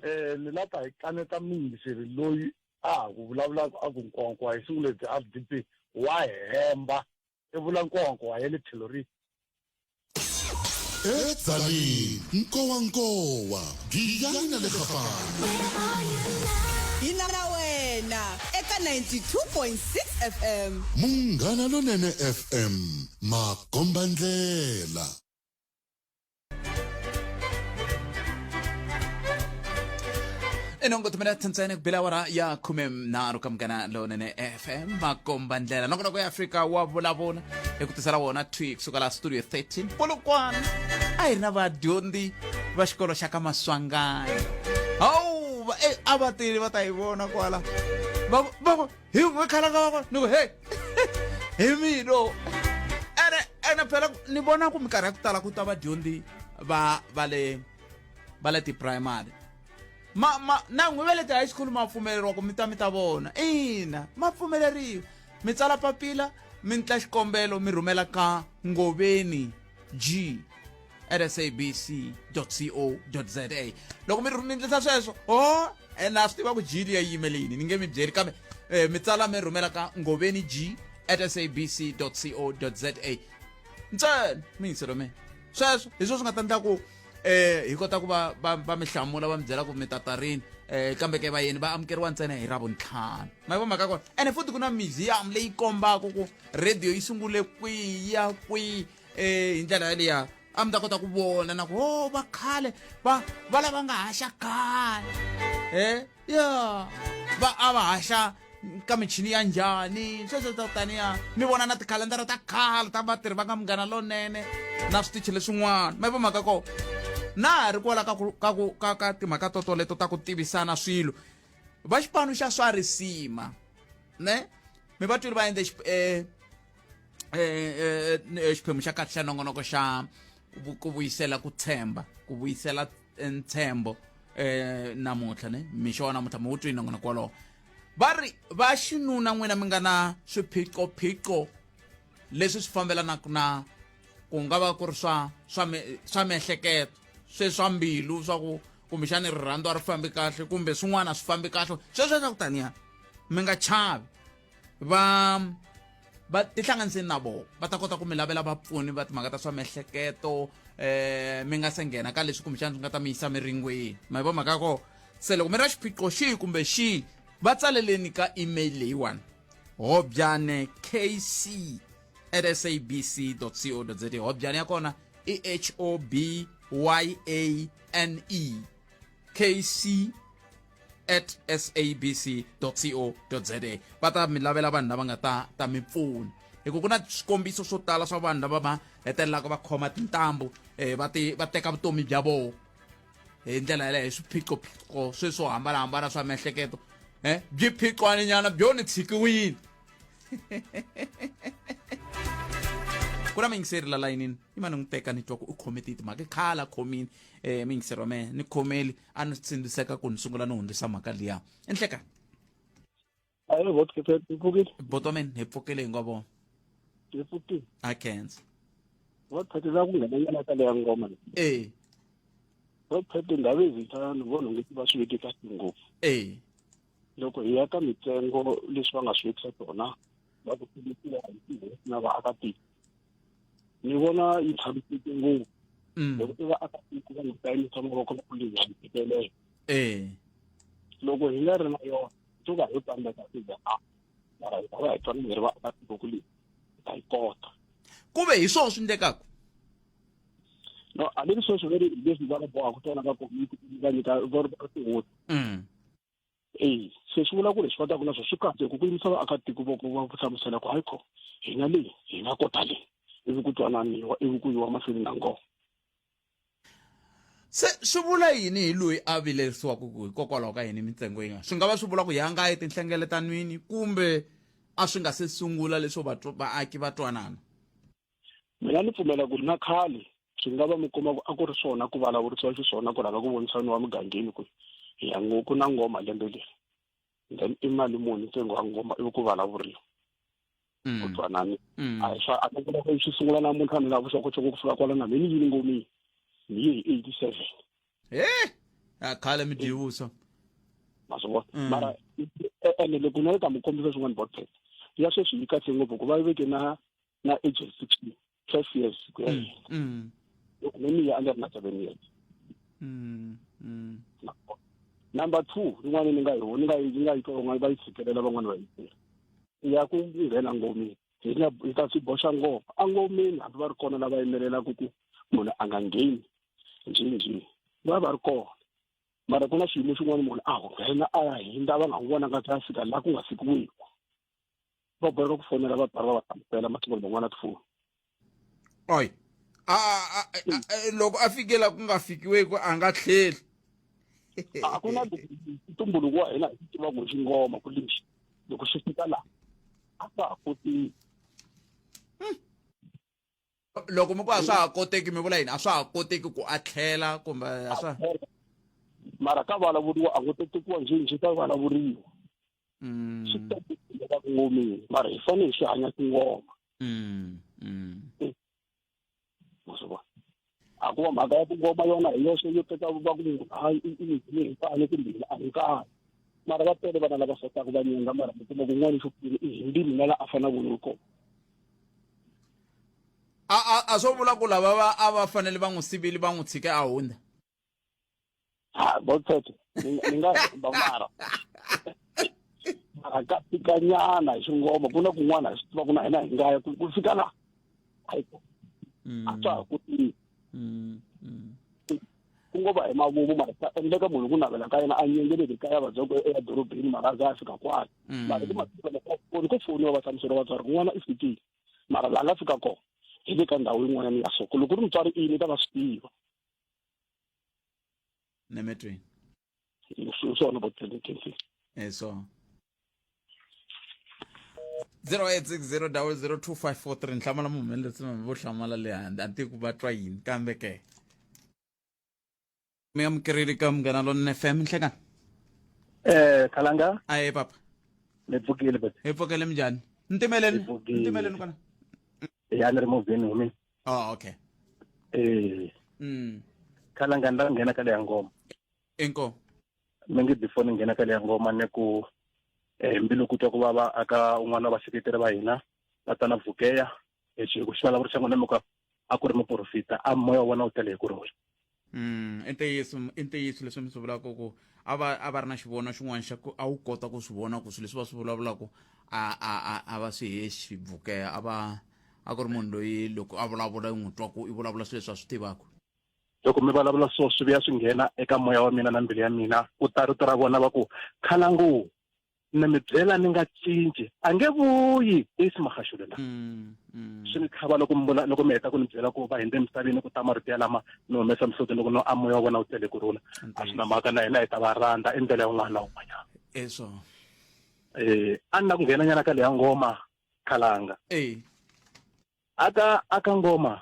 Speaker 9: eh ni la ta hi kaneta muyingiseri loyi a ha ku vulavulaka a ku nkonkwa hi sungule bya RDP wa hemba i vula nkonkwa ya le tlhelo rihi
Speaker 3: edzanini nkowankowa giyani na le gapana
Speaker 2: Hi na wena eka 92.6 FM.
Speaker 3: Munghana Lonene FM makombandlela
Speaker 1: Inongo timinete ntsena ku bela awara ya 13 ka Munghana Lonene FM makomba ndlela nongonoko ya Afrika wa vulavula hi ku tisela wona thwi kusuka la studio 13 Polokwane a hi ri na vadyondzi va xikolo xa ka Maswanganyi hawu va- eh, a va tile va ta hi vona kwala va ku- va ku hi n'we khalanga wa kona ni ku hey hi mino ene ene phela ni vona ku minkarhi ya ku tala ku ta vadyondzi va va le va le ti-primary ma ma na n'wi va le ti-high school ma pfumeleriwa ku mi ta mi ta vona ina ma pfumeleriwa mi tsala papila mi ntla xikombelo mi rhumela ka ngoveni g at sabc co za loko mi mi endlisa sweswo o oh, ene a swi tiva ku g liya yi yimele yini ni nge mi byeli kambe eh, mi tsala mi rhumela ka ngoveni g at sabc co za ntsena mi yingiselo mina sweswo hi swo swi nga ta endla ku eh hi kota ku va va, va mi hlamula va mi byela ku mi tata rini eh kambe ke vayeni va amukeriwa ntsena hi ravuntlhanu ma yi vo mhaka kona ene futhi ku na museum leyi kombaka ku radio yi sungule kwihi ya kwihi eh hi ndlela yaliya a mi ta kota ku vona na ku o oh, va khale va va lava nga haxa khale eh ya va a va haxa ka michini ya njhani sweswo ta taniya mi vona na tikhalendara ta khale ta vatirhi va ka munghana lonene na switichi leswin'wana ma yi vo mhaka ko na ha ri kwala ka ku ka ku ka ka timhaka to toleto ta ku tivisana swilo va xipano xa swa risima ne mi va twile va endle eh, eh, eh, xiphemu xa kahle xa nongonoko xa ku vuyisela ku tshemba ku vuyisela ntshembo eh namuntlha ne mixo wa namuntlha mi wu twi nongonoko wolowo va ri va xinuna n'wina mi nga na swiphiqophiqo leswi swi fambelanaka na ku nga va ku ri swa swa swa miehleketo sweswa mbilu swa ku kumbexani rirhandzu a ri fambi kahle kumbe swin'wana a swi fambi kahle sweswo swa ku taniya mi nga chavi va va tihlanganiseni na vona va ta kota ku mi lavela vapfuni va timhaka ta swa miehleketo eh mi nga se nghena ka leswi kumbexana swi nga ta mi yisa miringweni ma yi vo mhaka ya kona se loko mi ri na xiphiqo xihi kumbe xihi va tsaleleni ka email leyiwani hobyane kc at sabc co za hobyane ya kona i h o b y a n e kc at sabc co za va ta mi lavela vanhu lava nga ta ta mi pfuna hi ku ku na swikombiso swo tala swa vanhu lava va hetelelaka va khoma tintambu um va ti va teka vutomi bya vona hi ndlela yaleyo hi swiphiqophiqo swe swo hambanahambana swa miehleketo um byi phiqwaninyana byo ni tshikiwile ku na muyingiseri la layinini i mani n'wi teka ni twa ku u khome titi mhaka i khale a khomile um muyingiseri wa mehe ni khomeli a ni tsindziseka ku ni sungula ni hundzisa mhaka liya enhleka
Speaker 16: Ayi vote pfukile.
Speaker 1: Boto men hi pfukile hinkwavo.
Speaker 16: Hi pfukile.
Speaker 1: A khensa.
Speaker 16: Vote phete la ku nghena nyana ka leya ngoma.
Speaker 1: Eh.
Speaker 16: Vote phete ndhawu ezitha ni vona nge va swi veke kahle ngopfu.
Speaker 1: Eh.
Speaker 16: Loko hi ya ka mitsengo leswi va nga swi vekisa swona va ku tivisiwa hi tihosi na vaakatiko. Ni vona yi tshamiseke ngopfu. Loko i vaakatiko va nga ta yimisa mavoko va ku leyi ha yi fikelela.
Speaker 1: Eh.
Speaker 16: Loko hi nga ri na yona to va hi tsandzeka ku za a mara hi ta va hi twana hi ri vaakatiko ku leyi hi ta yi kota.
Speaker 1: Ku ve hi swona swi endlekaka?
Speaker 16: No, a ni ri sweswo ve ri hi leswi va bohaka tona va komiti va nyika va ri va tihosi. Eya, se swi vula ku leswi va taka na swona swi kahle hi ku ku yimisa vaakatiko voko va ku hlamusela ku hayi kho hina leyi hi nga kota leyi ivi ku twananiwa ivi ku yiwa mahlweni na ngoma.
Speaker 1: Se swi vula yini hi loyi a vilerisiwaka ku hikokwalaho ka yini mintsengo yi nga swi nga va swi vula ku ya nga etinhlengeletanwini kumbe a swi nga se sungula leswo vaaki va twanana?
Speaker 16: Mina ni pfumela ku ri na khale swi nga va mi kuma ku a ku ri swona ku vulavurisiwa xiswona ku rhanga ku vonisaniwa mugangeni ku hi ya ku na ngoma lembe leri then i mali muni ntsengo wa ngoma ivi ku vulavuriwa ku twanani a hi swa a ku vula ku swi sungula namuntlha ni na vuxokoxoko ku fika kwala na mina ni yini ngomeni ni ye hi 87
Speaker 1: he a khale mi dyi vuswa
Speaker 16: ma swi vona mara ene loko na le ta mi kombisa swin'wana botpet ya sweswi yi kahle ngopfu ku va yi veke na na age of 16 12 years ku ya henhla loko me ni ya a ni ri na 7 years number 2 yin'wana ni nga yi ni nga yi nga yi twa van'wana va yi tshikelela van'wana va yi tirha ya ku nghena ngomeni hi nga hi ta swi boxa ngoma engomeni hambi va ri kona lava yimelelaka ku munhu a nga ngheni njhinjhi va va ri kona mara ku na xiyimo xin'wana munhu a nghena a ya hindza va nga n'wi vonanga a fika laha ku nga fikiwiki va boheka ku fonela vatswari va va hlamusela masiku man'wana tifoni
Speaker 1: oy a loko a fike la ku nga fikiweku a nga tlheli
Speaker 16: a ku na ntumbuluko wa hina hi tiva ku xingoma ku lexi loko xi fika laha a swa ha koteki
Speaker 1: Loko mi ku a swa ha koteki mi vula yini? A swa ha koteki ku a tlhela kumbe a swa
Speaker 16: mara ka vulavuriwa a ngo to tekiwa njhe ka vulavuriwa swi ta ku ngomeni mara hi fanele hi swi hanya tingoma ma swi vona a ku va mhaka ya tingoma yona hi yoxe yo teka va ku munhu hayi i i hi nkani kumbe a hi nkani mara va tele vana lava sotaka va nyenga mara mi kuma kun'wana xo i hi mbilu na la a fanaka ni kona
Speaker 1: a a a swo vula ku lava va a va fanele va n'wi sivile va n'wi tshike a hundza
Speaker 16: ha botete ni nga hemba mara mara ka fikanyana hi xingoma ku na kun'wana hi swi tiva ku na hina hi nga ya ku fika la hayi a swa ha kotiki ku ngo va hi mavomu mara swa endleka munhu ku navela ka yena a nyengeleki kaya vabya ku eya dorobeni mara a za a fika kwala mara ku masiku ku foniwa va hlamusela vatswari kun'wana i fikile mara laha nga fika kona hi le ka ndhawu yin'wanyana ya so ku loko ku ri mutswari i yini ta va swi tiva
Speaker 1: nemetweni
Speaker 16: swona botelekesi
Speaker 1: e so 0860002543 nhlamulo muhumelerisi vo hlamala le handle a ni tivi ku va twa yini kambe ke mi amukerile ka munghana lonene fm nhlekani
Speaker 17: Eh, Khalanga.
Speaker 1: Aye papa.
Speaker 17: Ni pfukile but.
Speaker 1: Hi pfukele minjhani? Ntimeleni. Ntimeleni kwala.
Speaker 17: Ya ni ri movheni humini.
Speaker 1: Oh, okay.
Speaker 17: Eh. Khalanga ni la nghena ka leya ngoma.
Speaker 1: Inkomu.
Speaker 17: Mi nge before ni nghena ka leya ngoma ni ku eh mbilu ku twa ku vava aka un'wana wa vaseketeri va hina tatana Vukeya hi xi ku xivulavuri xa n'wina mi ku a ku ri muprofita a moya wa vona wu tele hi ku rhula.
Speaker 1: I ntiyiso i ntiyiso leswi mi swi vulaka ku a va a va ri na xivono xin'wana xa ku a wu kota ku swi vona ku swilo leswi va swi vulavulaka a a a a va swi hexi Vukeya a va a ku ri munhu loyi loko a vulavula u n'wi twa ku i vulavula swilo leswi a swi tivaka.
Speaker 17: Loko mi vulavula so swi vuya swi nghena eka moya wa mina na mbilu ya mina ku ta rito ra vona va ku khalangu ni mi byela ni nga cinci a nge vuyi Ace Magashule la swi ni tlhava loko mi vula loko mi heta ku ni byela ku va hindze emisaveni ku ta marito yalama ni humesa mihloti loko no a moya wa vona wu tele ku rhula a swi na mhaka na hina hi ta va rhandza i ndlela ya un'wana na un'wanyana
Speaker 1: eswo
Speaker 17: a ni la ku nghena nyana ka leya ngoma khalanga
Speaker 1: e
Speaker 17: aka aka ngoma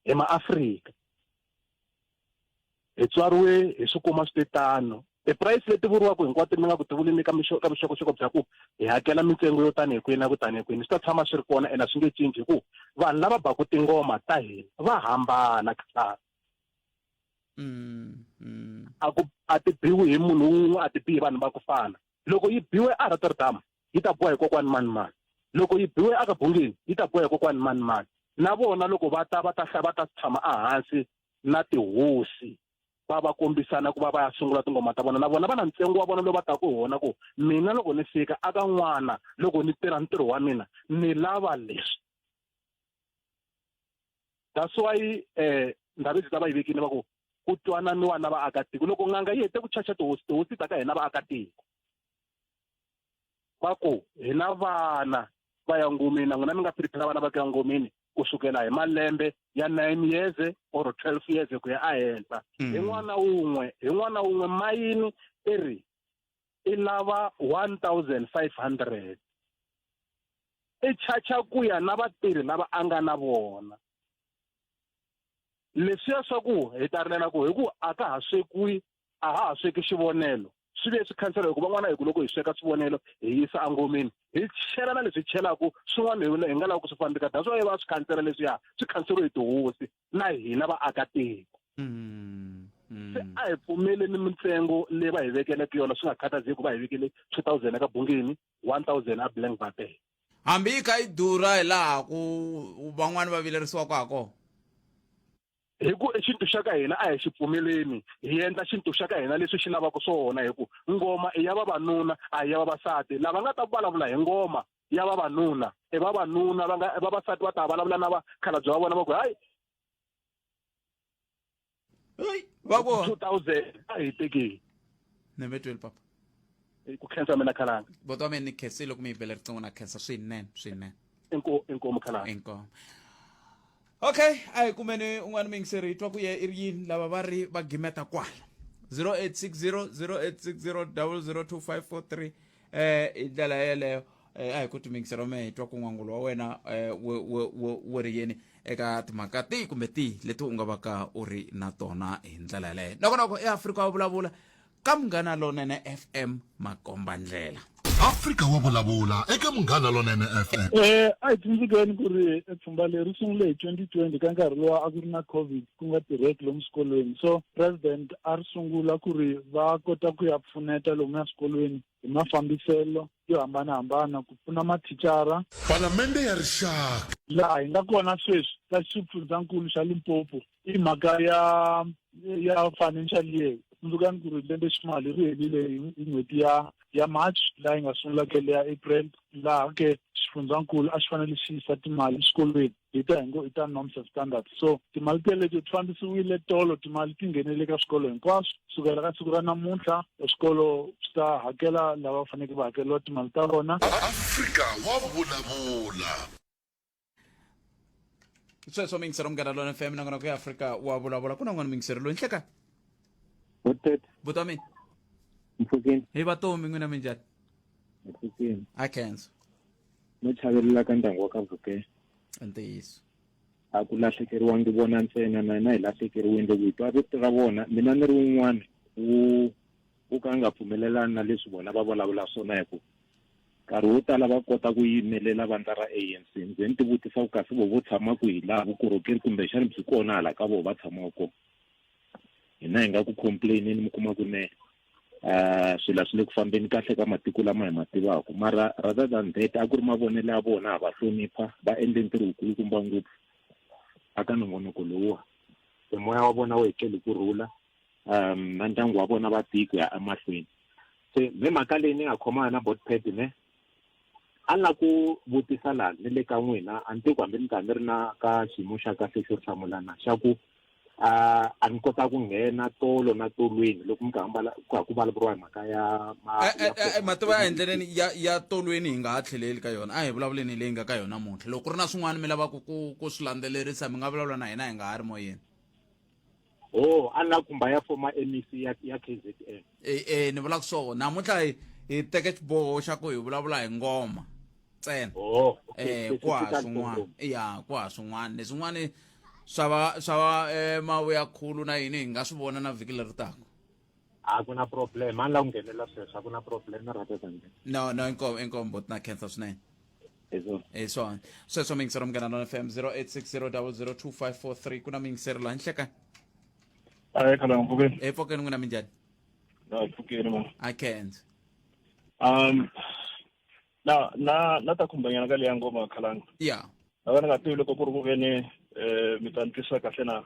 Speaker 17: hi maAfrika hi tswariwe hi swi kuma swi te tano ti-price leti vuriwaka hinkwato mi nga ku tivuleni ka ka vuxokoxoko bya ku hi hakela mintsengo yo tanihi kwini na ku tanihi kwini swi ta tshama swi ri kona ene a swi nge cinci hi ku vanhu lava baku tingoma ta hina va hambana khalanga a ku a ti biwi hi munhu wun'we a ti bi hi vanhu va ku fana loko yi biwe a Rotterdam yi ta biwa hi kokwani mani mani loko yi biwe aka Bungeni yi ta biwa hi kokwani mani mani na vona loko va ta va ta va ta tshama ehansi na tihosi va va kombisana ku va va ya sungula tingoma ta vona na vona va na ntsengo wa vona lowu va taka hi wona ku mina loko ni fika aka n'wana loko ni tirha ntirho wa mina ni lava leswi that's why eh ndhawu ta va yi vekile va ku ku twananiwa na vaakatiko loko n'anga yi hete ku chacha tihosi tihosi ta ka hina vaakatiko va ku hi na vana va ya ngomeni na n'wina mi nga prepare vana va ku ya ngomeni ku sukela hi malembe ya 9 years or 12 years ku ya ehenhla hi n'wana wun'we hi n'wana wun'we mayini i ri i lava 1500 i chacha ku ya na vatirhi lava a nga na vona leswiya swa ku hi ta rilela ku hi ku a ka ha swekiwi a ha ha sweki xivonelo swi ve swi khansela hikuva van'wana hi ku loko hi sweka swivonelo hi yisa engomeni hi chela na leswi chelaku swin'wana hi nga lava ku swi fambika that's why va swi khansela leswiya swi khanseriwe hi tihosi na hina vaakatiko se a hi pfumeleni mintsengo leyi va hi vekeleke yona swi nga khathazeki ku va hi vekele 2000 eka Bungeni 1000 a Blank Vatel
Speaker 1: hambi yi kha yi durha hi laha ku van'wani va vilerisiwaka ha kona
Speaker 17: hi ku i xintu xa ka hina a hi xi pfumeleni hi endla xintu xa ka hina leswi xi lavaka swona hi ku ngoma i ya vavanuna a hi ya vavasati lava nga ta vulavula hi ngoma ya vavanuna i vavanuna va nga vavasati va ta vulavula na vakhalabye va vona va ku hayi
Speaker 1: va ku
Speaker 17: 2000 a hi tekeni
Speaker 1: ni papa
Speaker 17: ku khensa mina khalanga
Speaker 1: bota wa mina ni khensile loko mi yi bele riqingho na khensa swinene swinene
Speaker 17: inkomu khalanga
Speaker 1: inkomu okay a hi kumeni un'wana muyingiseri hi twa ku ye i ri yini lava va ri va gimeta kwala 0860 0860 002543 eh hi ndlela yeleyo eh, a hi ku timiyingiseri wa mehe hi twa ku n'wangulo wa wena eh, wo ri yini eka timhaka tihi kumbe tihi leti u nga va ka u ri na tona hi ndlela yeleyo noko eafrika wa vulavula ka Munghana Lonene FM makombandlela.
Speaker 3: Afrika wa vulavula eka Munghana Lonene FM.
Speaker 9: A hi tsundzukeni ku ri pfhumba leri sungule hi 2020 ka nkarhi lowa a ku ri na COVID ku nga tirheki lomu swikolweni so president a ri sungula ku ri va kota ku ya pfuneta lomuya swikolweni hi mafambiselo yo hambanahambana ku pfuna mathicara.
Speaker 3: Palamende ya Rixaka.
Speaker 9: Laha hi nga kona sweswi ka xifundzankulu xa Limpopo i mhaka ya ya financial year. Tsundzukani ku ri lembe ximali ri helile hi n'hweti ya ya March laha yi nga sungula ke leya April laha ke xifundzankulu a xi fanele xi yisa timali eswikolweni hi ta hi ngo i ta norms and standards so timali teleto ti fambisiwile tolo timali ti nghenele ka swikolo hinkwaswo sukela ka siku ra namuntlha swikolo swi ta hakela lava faneleke va hakeriwa timali ta vona.
Speaker 3: Afrika wa vulavula.
Speaker 1: Sweswo miyingisero munghana lona FM nongonoko ya Afrika wa vulavula ku na n'wana miyingisero loyi nhleka
Speaker 18: Butete.
Speaker 1: Buti wa mina.
Speaker 18: Mpfukeni.
Speaker 1: Hi vatomi n'wina minjhani?
Speaker 18: Mpfukeni.
Speaker 1: A khensa.
Speaker 18: No chavelela ka ndyangu wa ka Vukela.
Speaker 1: Ntiyiso.
Speaker 18: A ku lahlekeriwangi vona ntsena na hina hi lahlekeriwile loko hi twa rito ra vona mina ni ri wun'wana wu wu ka nga pfumelelani na leswi vona va vulavula swona hi ku nkarhi wo tala va kota ku yimelela vandla ra ANC ndzi ni tivutisa ku kasi vo vo tshama kwihi laha vukorhokeri kumbexana byi kona hala ka vona va tshamaka kona. Hina hi nga ku complain-eni mi kuma ku ne swilo a swi le ku fambeni kahle ka matiko lama hi ma tivaka mara rather than that a ku ri mavonelo ya vona ha va hlonipha va endle ntirho wukulukumba ngopfu aka nongonoko lowuwa se moya wa vona wu hetleli ku rhula um na ndyangu wa vona va tiki ku ya emahlweni se me mhaka leyi ni nga khoma na botpad ne a ni la ku vutisa laha ni le ka n'wina a ni tivi ku hambi ni ta ni ri na ka xiyimo xa kahle xo hlamulana xa ku a a ni kota ku nghena tolo na tolweni loko mi karhi ku ha ku vulavuriwa hi mhaka ya
Speaker 1: mativa ya endleleni ya ya tolweni hi nga ha tlheleli ka yona a hi vulavuleni leyi nga ka yona namuntlha loko ku ri na swin'wana mi lavaka ku ku swi landzelerisa mi nga vulavula na hina hi nga ha ri moyeni
Speaker 18: oh a na kumba ya former MEC ya ya KZN
Speaker 1: eh eh ni vula so namuntlha hi hi teke xiboho xa ku hi vulavula hi ngoma ntsena
Speaker 18: oh
Speaker 1: eh ku ha swin'wana ya ku ha swin'wana leswin'wana swa va swa va eh, mavuya khulu na yini hi nga swi vona na vhiki leri taka
Speaker 18: a ku na problem a ni la ku nghenela sweswo a ku na problem rather than that
Speaker 1: no no inkomo inkomo bot na khensa swinene hi swona sweswo miyingisero munghana lona fm 0860002543 ku na miyingisero laha nhleka
Speaker 9: ayi khala mpfukeni
Speaker 1: e pfokeni n'wina minjhani
Speaker 9: na pfukeni ma
Speaker 1: i can't
Speaker 9: um na na na ta khumbanyana ka leya ngoma khalanga
Speaker 1: ya
Speaker 9: na va ni nga tivi loko ku ri ku veni um mi ta ni twisa kahle na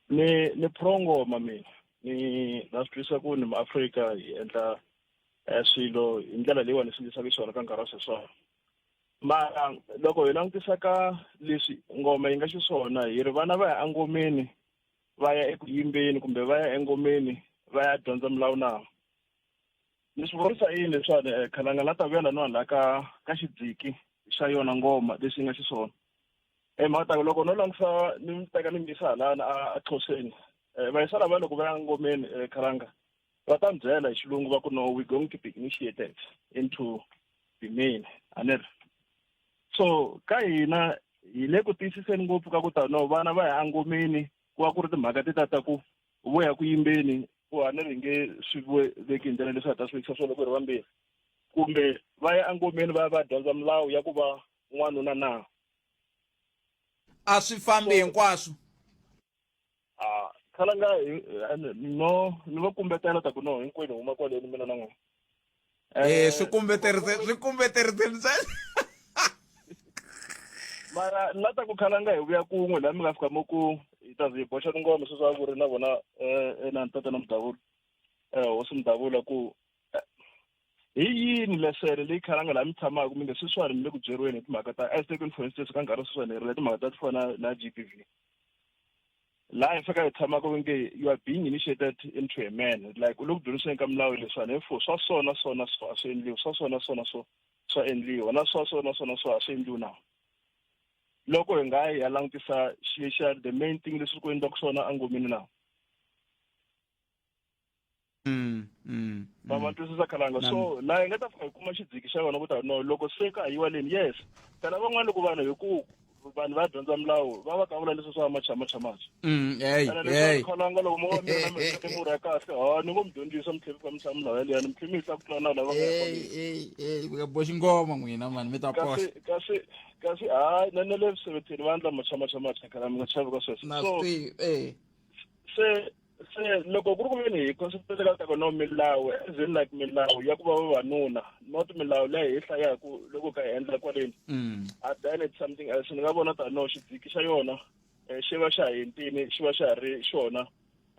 Speaker 9: ni ni pro ngoma mina ni na swi twisa ku ni maafrika hi endla eh, swilo hi ndlela leyiwani swi endlisaka xiswona ka nkarhi wa sweswiwani mara loko hi langutisa ka leswi ngoma yi nga xiswona hi ri vana va ya engomeni va ya eku yimbeni kumbe va ya engomeni va ya dyondza milawu na ni swi vurisa yini leswiwani eh, khalanga la ta vuya laniwani la ka ka xidziki xa yona ngoma leswi yi nga xiswona e mhaka ta ku loko no langutisa ni mi teka ni mi yisa halani a xhoseni eh, vayisa lava loko va ya ngomeni eh, khalanga va ta mi byela hi xilungu va ku no we going to be initiated into the main a ni ri so ka hina hi le ku tiyisiseni ngopfu ka ku ta no vana va ya engomeni ku va ku ri timhaka ti ta ta ku vo ya ku yimbeni ku a ni ri nge swi veki hi ndlela leswi nga ta swi vekisa swona loko hi ri vambirhi kumbe va ya engomeni va ya va dyondza milawu ya ku va n'wanuna na
Speaker 1: a swi fambi hinkwaswo
Speaker 9: a khalanga no ni va kumbetela ta ku no hinkwenu huma kwaleni mina na n'wina
Speaker 1: eh swi kumbeterise swi kumbeterise
Speaker 9: mara na ta ku khalanga hi vuya kun'we laha mi nga fika mo ku hi ta zi hi boxa tingoma sweswi a ku ri na vona um na tatana mudavula um hosi mudavula ku hi yini lesele leyi khalanga laha mi tshamaka mi nge sweswiwani mi le ku byeriweni hi timhaka ta as taken for instance ka nkarhi sweswiwani hi ri timhaka ta tifana na G B V laha hi fika hi tshamaka va nge you are being initiated into a man like u le ku dyondziseni ka milawu leswiwani therefore swa so na so na so a swi endliwi swa so na so na so swa endliwa na swa so na so na so a swi endliwi na loko hi nga yi ya langutisa xi xa the main thing leswi ku endliwaka swona engomeni na
Speaker 1: mm, mm,
Speaker 9: va va twisisa khalanga so laha hi nga ta fika hi kuma xidziki xa yona ku ta no loko se ka ha yiwa leni yes phela van'wana loko vanhu hi ku vanhu va dyondza milawu va va ka vula leswi swa machamacha
Speaker 1: khalanga
Speaker 9: loko mo va mi na mimurhi ya kahle ha ni ngo mi dyondzisa mi tlhela mi fambisa milawu yaleyo ni mi tlhela mi yisa ku tlula nawu lava
Speaker 1: nga boxi ngoma n'wina mani mi ta
Speaker 9: poxa kasi kasi hayi na na le sevetheni va endla machamacha khala mi nga chavi ka sweswo
Speaker 1: so
Speaker 9: se se loko ku ri ku veni hi concentrate ka ta no milawu as in like milawu ya ku va vavanuna not milawu leyi hi hlayaku loko ka hi endla kwaleni
Speaker 1: mm.
Speaker 9: a then it's something else ni nga vona ta no xidziki xa yona eh, xi va xa ha hentini xi va xa ha ri xona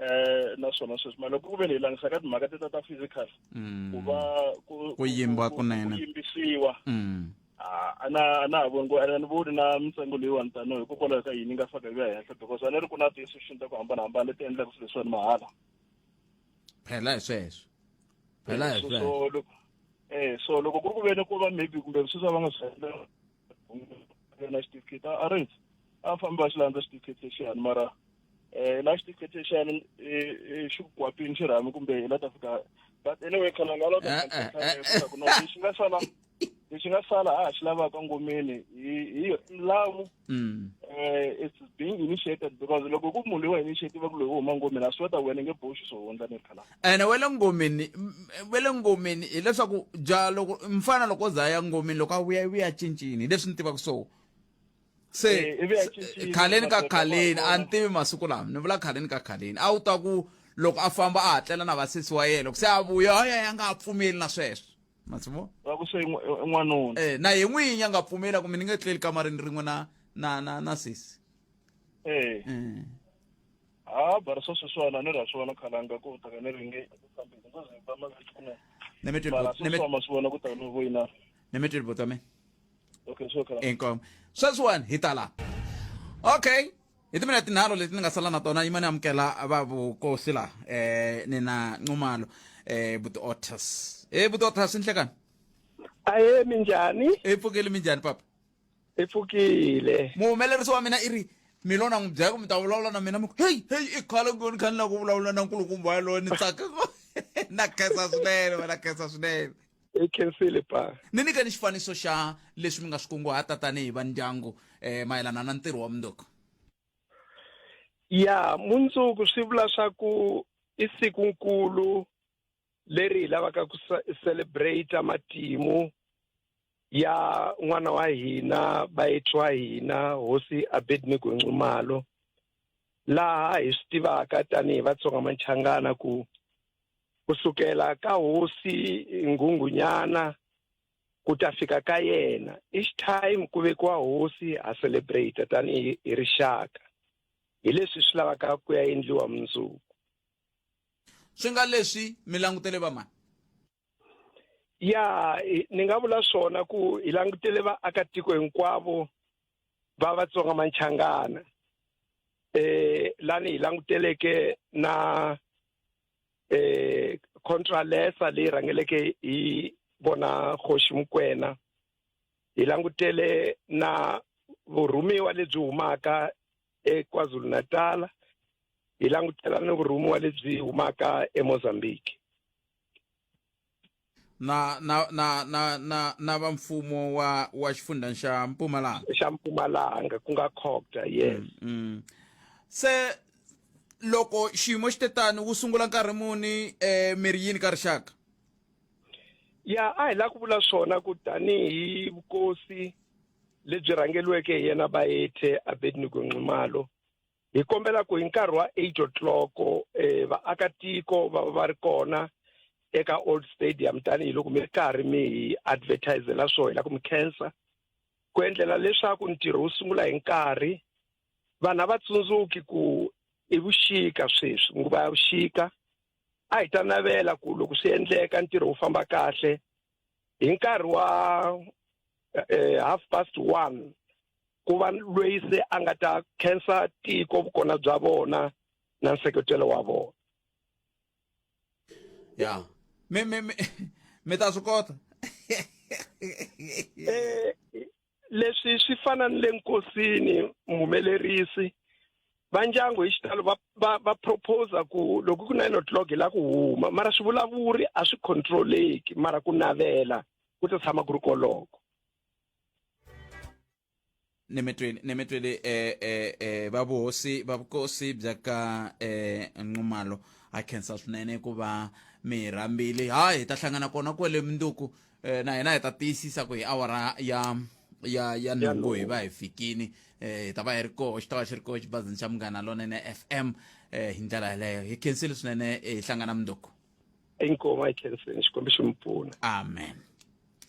Speaker 9: eh naswona sweswi mara loko ku veni hi langisa ka timhaka teta ta physical
Speaker 1: mm.
Speaker 9: ku va
Speaker 1: ku yimba kunene
Speaker 9: ku yimbisiwa
Speaker 1: mm.
Speaker 9: a na a na ha voni ku a ni voni na mintsengo leyiwani tano hikokwalaho ka yini yi nga faka yi va henhla because a ni ri ku na ti-institution ta ku hambanahambana leti endlaka swilo leswiwani mahala
Speaker 1: phela hi sweswo phela hi
Speaker 9: so
Speaker 1: sweswo
Speaker 9: loko eh so loko ku ri ku veni ku va maybe kumbe sweswi va nga swi endla na xitifiketi a ri a fambi va xi landza xitifiketi lexiyani mara eh la xitifiketi lexiyani xi ku kwapini xirhami kumbe hi la ta fika but anyway khona nga la ta ku no lexi nga sala lexi nga sala ha ha xi lavaka ngomeni hi hi milawu
Speaker 1: mm.
Speaker 9: eh it's being initiated because loko ku munhu loyi wa initiate va ku loyi u huma ngomeni a swi ta wena nge boxi swo hundza ni khala
Speaker 1: ene we le ngomeni we le ngomeni hileswaku ja loko mfana loko za ya ngomeni loko a vuya vuya cincini hi leswi ni tivaka so Se
Speaker 9: Eh, ivi ya cincile,
Speaker 1: khaleni ka
Speaker 9: madoda
Speaker 1: khaleni
Speaker 9: ma
Speaker 1: a ni tivi masiku lama ni vula khaleni ka khaleni a wu ta ku loko a famba a hatlela na vasesi wa yena loko se a vuya hayi a nga ha pfumeli na sweswo masimo
Speaker 9: Va ku se i n'wa- i n'wanuna.
Speaker 1: Eh, na ye n'winyi a nga pfumeli a ku mi ni nge tleli kamareni rin'we na na na na sesi.
Speaker 9: Eh. Ha bara swa sweswiwani a ni ra swona khalanga ku taka ni ringe ku fambeni ngo ze ba mavhiki kunene.
Speaker 1: Ni mi twile
Speaker 9: Mara
Speaker 1: ni mi
Speaker 9: sweswiwa ma swi vona ku taka ni voyina.
Speaker 1: Ni mi twile buti wa mina.
Speaker 9: Okay, sure khalanga.
Speaker 1: Inkomu. Sweswiwani hi ta la. Okay. Hi timinete tinharhu leti ni nga sala na tona yima ni amukela va vukosi la eh ni na Nxumalo eh buti Otis. Eh buti Otis nhlekani.
Speaker 19: Aye minjhani?
Speaker 1: E pfukile minjhani papa?
Speaker 19: I pfukile.
Speaker 1: Muhumelerisi wa mina i ri mi lo na n'wi byela ku mi ta vulavula na mina mi ku heyi heyi i khale ku ni kha ni lava ku vulavula na nkulukumba yaloye ni tsaka na khensa swinene na khensa swinene.
Speaker 19: I khensile pa.
Speaker 1: Ni nyikeni xifaniso xa leswi mi nga swi kunguhata tanihi va ndyangu eh, mayelana na ntirho wa mundzuku.
Speaker 19: Ya mundzuku swi vula swa ku i sikunkulu leri hi lavaka ku celebrate matimu ya n'wana wa hina bayethu wa hina hosi Abednego Nxumalo laha hi swi tivaka tanihi Vatsonga Machangana ku kusukela ka hosi Nghunghunyana ku ta fika ka yena each time ku vekiwa hosi ha celebrate tanihi hi rixaka hi leswi swi lavaka ku ya endliwa mundzuku.
Speaker 1: Swi nga leswi mi langutele va mani?
Speaker 19: Ya, ni nga vula swona ku hi langutele vaakatiko hinkwavo va Vatsonga Machangana eh lani hi languteleke na eh Contralesa leyi rhangeleke hi vona Kgoshi Mokoena hi langutele na vurhumiwa lebyi humaka eKwaZulu-Natal hi langutela ni vurhumiwa lebyi humaka eMozambique
Speaker 1: na na na na na na va mfumo wa wa xifundza xa Mpumalanga
Speaker 19: xa Mpumalanga ku nga COGTA yes
Speaker 1: mm, mm. Se loko xiyimo xi te tani wu sungula nkarhi muni eh mi ri yini ka rixaka
Speaker 19: ya a hi la ku vula swona ku tanihi vukosi lebyi rhangeliweke hi yena Bayethe Abednego Nxumalo hi kombela ku hi nkarhi wa 8 o'clock eh, vaakatiko va va ri kona eka old stadium tanihiloko mi ri karhi mi hi advertisela swo hi la ku mi khensa ku endlela leswaku ntirho wu sungula hi nkarhi vanhu a va tsundzuki ku i vuxika sweswi nguva ya vuxika a hi ta navela ku loko swi endleka ntirho wu famba kahle hi nkarhi wa eh, 1:30 ku va loyi se a nga ta khensa tiko vukona bya vona na nseketelo wa vona
Speaker 1: ya mi mi mi mi ta swi kota
Speaker 19: eh leswi swi fana ni le nkosini muhumelerisi va ndyangu hi xitalo va va va proposa ku loko ku 9 o'clock hi la ku huma mara swivulavuri a swi controleki mara ku navela ku ta tshama ku ri koloko
Speaker 1: ni mi twile eh eh eh va vuhosi va vukosi bya ka eh Nxumalo a khensa swinene ku va mi hi rhambile ha hi ta hlangana kona kwele munduku eh, na hina hi ta tiyisisa ku hi awara ya ya ya nhungu hi va hi fikini eh, hi ta va hi ri koho xi ta va xi ri koho xibazini xa munghana lonene FM eh, hi ndlela yeleyo hi khensile swinene hi hlangana munduku
Speaker 19: inkomu a hi khenseni xikwembu xi mi pfuna
Speaker 1: amen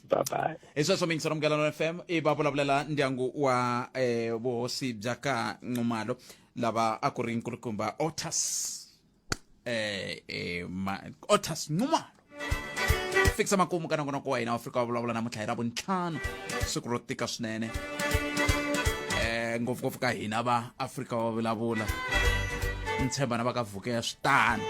Speaker 19: bye bye
Speaker 1: hi sweswo miyingiselo Munghana FM i va vulavulela ndyangu wa eh, vuhosi bya ka Nxumalo lava a ku ri nkulukumba Otas eh, eh, ma, Otas Nxumalo fikisa makumu ka nongonoko wa hina wa Afrika wa vulavula namuntlha hi Ravuntlhanu siku ro tika swinene eh ngopfungopfu ka hina va Afrika wa vulavula ni tshemba na va ka Vukela swi tano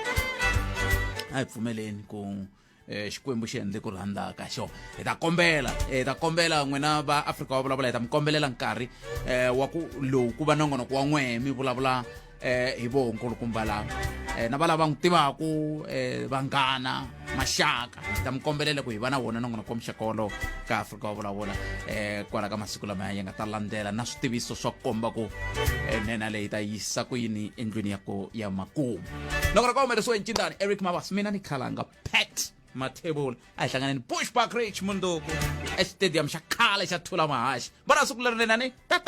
Speaker 1: a hi pfumeleni ku eh, xikwembu xi endle ku rhandza ka xona hi ta kombela eh, hi ta kombela n'wina va afrika wa vulavula hi ta mi kombelela nkarhi eh, wa ku lowu ku va nongonoko wa n'wehe mi vulavula eh, hi voho nkulukumba lava eh, na va lava n'wi tivaku eh, vanghana maxaka hi ta mi kombelela ku hi va na wona nongonoko wa muxaka wolowo ka afrika wa vulavula eh, kwala ka masiku lama ya nga ta landzela na switiviso swa ku komba ku eh, nhenha leyi ta yisa ku yini endlwini ya ku ya makumu nongonoko wa humelerisiwe hi ncindani eric mabas mina ni khalanga pat mathebula a hi hlanganeni bushbuck rich munduku exitediyamu xa khale xa thula mahaxi vona siku leri nenani tata.